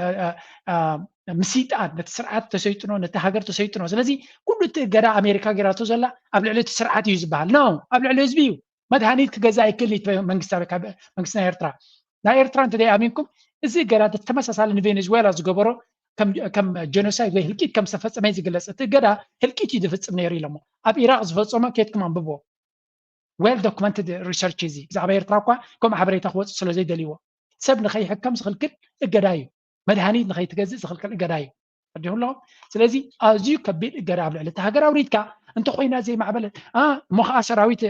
ምስይጣን፣ ነቲ ስርዓት ተሰይጥኖ፣ ነቲ ሃገር ተሰይጥኖ። ስለዚ ኩሉ እቲ እገዳ ኣሜሪካ ጌራቶ ዘላ ኣብ ልዕሊ እቲ ስርዓት እዩ ዝበሃል። ኖ፣ ኣብ ልዕሊ ህዝቢ እዩ። መድሃኒት ክገዛ ኣይክእል እዩ መንግስቲ ናይ ኤርትራ። ናይ ኤርትራ እንተ ኣሚንኩም፣ እዚ እገዳ ተመሳሳሊ ንቬኔዙዌላ ዝገበሮ ከም ጀኖሳይድ ወይ ህልቂት ከም ዝተፈጸመ ዝግለጽ። እቲ እገዳ ህልቂት እዩ ዝፍጽም ነይሩ ኢሎሞ። ኣብ ኢራቅ ዝፈጸሞ ኬድኩም ኣንብቦ። ዌል ዶክመንትድ ሪሰርች እዚ ብዛዕባ ኤርትራ እኳ ከምኡ ሓበሬታ ክወፅእ ስለ ዘይደልይዎ፣ ሰብ ንኸይሕከም ዝኽልክል እገዳ እዩ። መድሃኒት ንኸይትገዝእ ዝኽልክል እገዳ እዩ። ረዲኹ ኣለኹም። ስለዚ ኣዝዩ ከቢድ እገዳ ኣብ ልዕሊ እቲ ሃገር ኣውሪድካ፣ እንተኾይና ዘይማዕበለት እሞ ከዓ ሰራዊት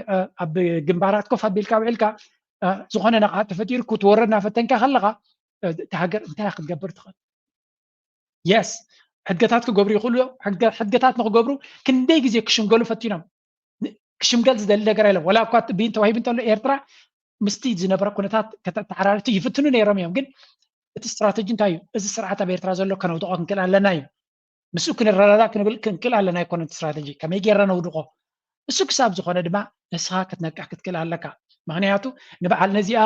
ኣብ ግንባራት ኮፍ ኣቢልካ ውዒልካ፣ ዝኾነ ነቕሓት ተፈጢሩ ክትወረ እናፈተንካ ከለኻ፣ እቲ ሃገር እንታይ ክትገብር ትኽእል? የስ፣ ሕድገታት ክገብሩ ይኽእሉ እዮም። ሕድገታት ንክገብሩ ክንደይ ግዜ ክሽምገሉ ፈቲኖም። ክሽምገል ዝደሊ ነገር የለን። ወላ እኳ ብይን ተዋሂቡ እንተሎ፣ ኤርትራ ምስቲ ዝነበረ ኩነታት ከተተዓራርቱ ይፍትኑ ነይሮም እዮም። ግን እቲ ስትራተጂ እንታይ እዩ? እዚ ስርዓት ኣብ ኤርትራ ዘሎ ከነውድቆ ክንክእል ኣለና እዩ። ምስኡ ክንረዳዳእ ክንብል ክንክእል ኣለና ኣይኮነን እቲ ስትራተጂ። ከመይ ጌርና ነውድቆ? እሱ ክሳብ ዝኾነ ድማ ንስኻ ክትነቅሕ ክትክእል ኣለካ። ምኽንያቱ ንበዓል ነዚኣ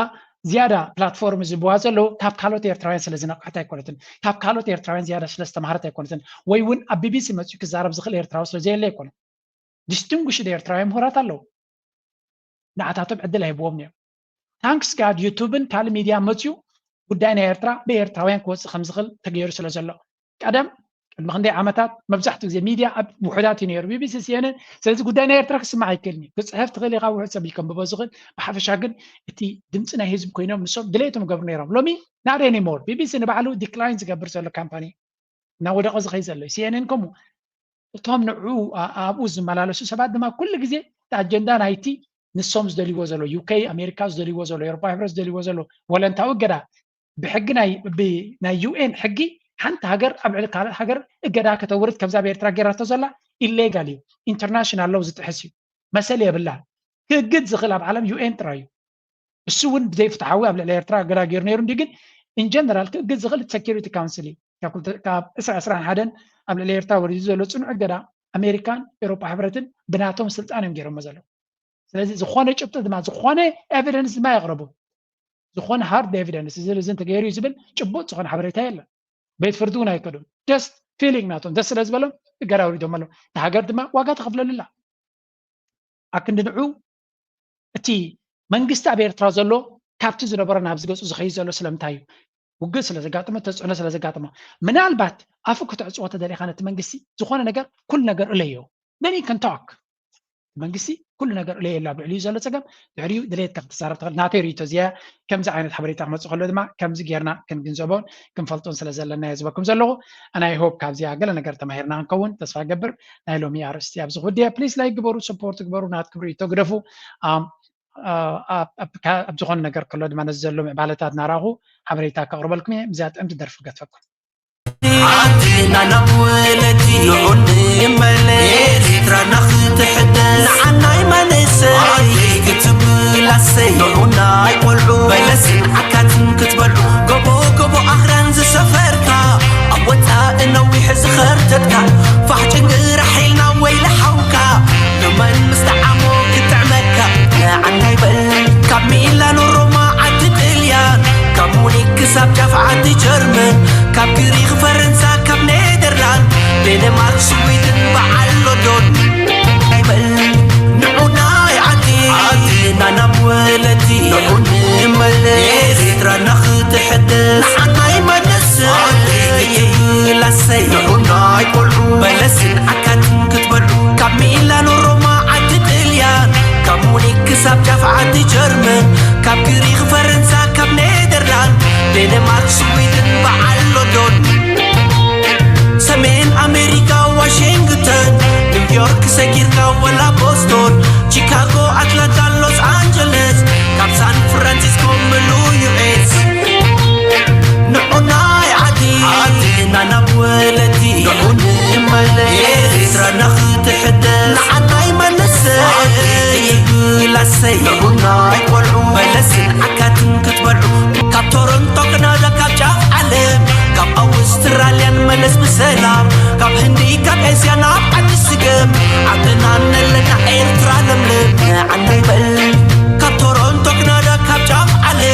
ዝያዳ ፕላትፎርም ዝህብዋ ዘለዉ ካብ ካልኦት ኤርትራውያን ስለ ዝነቕሐት ኣይኮነትን። ካብ ካልኦት ኤርትራውያን ዝያዳ ስለ ዝተምሃረት ኣይኮነትን። ወይ እውን ኣብ ቢቢሲ መፅኡ ክዛረብ ዝኽእል ኤርትራዊ ስለ ዘየለ ኣይኮነን። ዲስቲንጉሽድ ኤርትራውያን ምሁራት ኣለዉ። ንዓታቶም ዕድል ኣይህብዎም እዮም። ታንክስ ጋድ ዩቱብን ካልእ ሚድያ መፅኡ ጉዳይ ናይ ኤርትራ ብኤርትራውያን ክወፅእ ከም ዝኽእል ተገይሩ ስለ ዘሎ። ቀደም ቅድሚ ክንደይ ዓመታት መብዛሕትኡ ግዜ ሚድያ ኣብ ውሑዳት እዩ ነይሩ፣ ቢቢሲ፣ ሲኤንኤን። ስለዚ ጉዳይ ናይ ኤርትራ ክስማዕ ኣይክእልን እዩ። ክፅሕፍ ትኽእል ኢኻ፣ ውሑድ ሰብ እዩ ከንብቦ ዝኽእል። ብሓፈሻ ግን እቲ ድምፂ ናይ ህዝቢ ኮይኖም ንሶም ድሌቶም ይገብሩ ነይሮም። ሎሚ ናት ኤኒሞር። ቢቢሲ ንባዕሉ ዲክላይን ዝገብር ዘሎ ካምፓኒ፣ እናወደቐ ዝኸይድ ዘሎ እዩ። ሲኤንኤን ከምኡ። እቶም ንዑ ኣብኡ ዝመላለሱ ሰባት ድማ ኩሉ ግዜ እቲ ኣጀንዳ ናይቲ ንሶም ዝደልይዎ ዘሎ፣ ዩኬ፣ ኣሜሪካ ዝደልይዎ ዘሎ፣ ኤውሮፓ ሕብረት ዝደልይዎ ዘሎ፣ ወለንታዊ እገዳ ብሕጊ ናይ ዩኤን ሕጊ ሓንቲ ሃገር ኣብ ልዕሊ ካልእ ሃገር እገዳ ከተውርድ ከምዛ ኣብ ኤርትራ ጌራቶ ዘላ ኢሌጋል እዩ። ኢንተርናሽናል ሎው ዝጥሕስ እዩ። መሰል የብላን። ክእግድ ዝኽእል ኣብ ዓለም ዩኤን ጥራይ እዩ። እሱ እውን ብዘይፍትሓዊ ኣብ ልዕሊ ኤርትራ እገዳ ገይሩ ነይሩ እንዲ ግን ኢንጀነራል ክእግድ ዝኽእል እቲ ሴኪሪቲ ካውንስል እዩ። ካብ ዕስራ ዕስራን ሓደን ኣብ ልዕሊ ኤርትራ ወሪዱ ዘሎ ፅኑዕ እገዳ ኣሜሪካን ኤውሮፓ ሕብረትን ብናቶም ስልጣን እዮም ገይሮሞ ዘለዉ። ስለዚ ዝኾነ ጭብጢ ድማ ዝኾነ ኤቪደንስ ድማ የቕረቡ። ዝኾነ ሃርድ ኤቪደንስ እዚ እዚ እንተገይሩ እዩ ዝብል ጭቡጥ ዝኾነ ሓበሬታ የለን። ቤት ፍርዲ እውን ኣይከዱን። ጀስት ፊሊንግ ናቶም ደስ ስለ ዝበሎም እገዳ ኣውሪዶም ኣለዉ። እታ ሃገር ድማ ዋጋ ተኸፍለሉ ኣላ። ኣክንዲ ንዑ እቲ መንግስቲ ኣብ ኤርትራ ዘሎ ካብቲ ዝነበሮ ናብዚ ገፁ ዝኸይድ ዘሎ ስለምንታይ እዩ? ውግእ ስለ ዘጋጥሞ፣ ተፅዕኖ ስለ ዘጋጥሞ። ምናልባት ኣፉ ክትዕፅዎ ተደሊኻ ነቲ መንግስቲ ዝኾነ ነገር ኩሉ ነገር እለዮ። Then you can talk። መንግስቲ ኩሉ ነገር እለየሉ ኣብ ልዕሊኡ ዘሎ ፀገም ድሕሪኡ ድሌትካ ክትዛረብ ትኽእል። ናተይ ርእይቶ እዚኣ ከምዚ ዓይነት ሓበሬታ ክመፅእ ከሎ ድማ ከምዚ ጌርና ክንግንዘቦን ክንፈልጦን ስለ ዘለና እየ ዝበኩም ዘለኹ። ኣናይ ሆፕ ካብዚኣ ገለ ነገር ተማሂርና ክንከውን ተስፋ ገብር። ናይ ሎሚ ኣርእስቲ ኣብዚ ክውድየ። ፕሊስ ላይክ ግበሩ፣ ሰፖርት ግበሩ፣ ናትኩም ርእይቶ ግደፉ። ኣብ ዝኾነ ነገር ከሎ ድማ ነዚ ዘሎ ምዕባለታት እናረኣኹ ሓበሬታ ከቕርበልኩም እየ። ብዚኣ ጥዕምቲ ደርፊ ክገድፈኩም። ዓድና ናብ ወለዲ ንዑ ንመለስ፣ ኤርትራና ክትሕደስ ንዓናይ መንእሰይ፣ ዓደይ ክትብል ኣሰይ ንዑ ናይ ቆልዑ፣ በለስን ዓካትን ክትበልዑ፣ ጎቦ ጎቦ ኣኽራን ዝሰፈርካ፣ ኣብ ወጻኢ ነዊሕ ዝኸርተትካ፣ ፋሕ ጭንግራሕ ኢልና ወይለ ሓውካ፣ ንመን ምስ ጠዓሞ ክጥዕመካ፣ ንዓናይ በል ካብ ሚላኖ ሮማ ዓዲ ጥልያን፣ ካብ ሙኒክ ክሳብ ጫፍ ዓዲ ጀርመን፣ ካብ ግሪኽ ፈረንሳ ካብ ኔደርላንድ፣ ዴንማርክ ስዊድን በዓል ሎንዶን። ናይ በል ንዑ ናይ ዓዲ ዓድና ናብ ወለዲ ንዑ ንመለስ፣ ኤርትራና ክትሕደስ ንዓናይ መንእሰይ፣ ዓደይ ክትብል ኣሰይ ንዑ ናይ ቆልዑ፣ በለስን ዓካትን ክትበልዑ፣ ካብ ሚላኖ ሮማ ዓዲ ጥልያን፣ ካብ ሙኒክ ክሳብ ጫፍ ዓዲ ጀርመን፣ ካብ ግሪኽ ፈረንሳ ካብ ኔደርላንድ፣ ዴንማርክ ስዊድን በዓል ሎንዶን። ሰሜን ኣሜሪካ ዋሽንግተን፣ ኒውዮርክ ሰጊርካ ወላ ቦስቶን፣ ቺካጎ ኣትላንታ ሎስ ኣንጀለስ፣ ካብ ሳን ፍራንሲስኮ ምሉ ዩኤስ። ንዑ ናይ ዓዲ ዓድና ናብ ወለዲ ንዑ ንመለስ፣ ኤርትራና ክትሕደስ ንዓናይ መንእሰይ፣ ዓደይ ክትብል ኣሰይ ንዑ ናይ ቆልዑ፣ በለስን ዓካትን ክትበልዑ፣ ካብ ቶሮንቶ ካናዳ ካብ ጫፍ ዓለም፣ ካብ ኣውስትራልያን መለስ ብሰላም፣ ካብ ህንዲ ካብ ኤስያ ናብ ዓዲ ስገም፣ ዓድና ነለና ኤርትራ ለምለም፣ ንዓናይ በል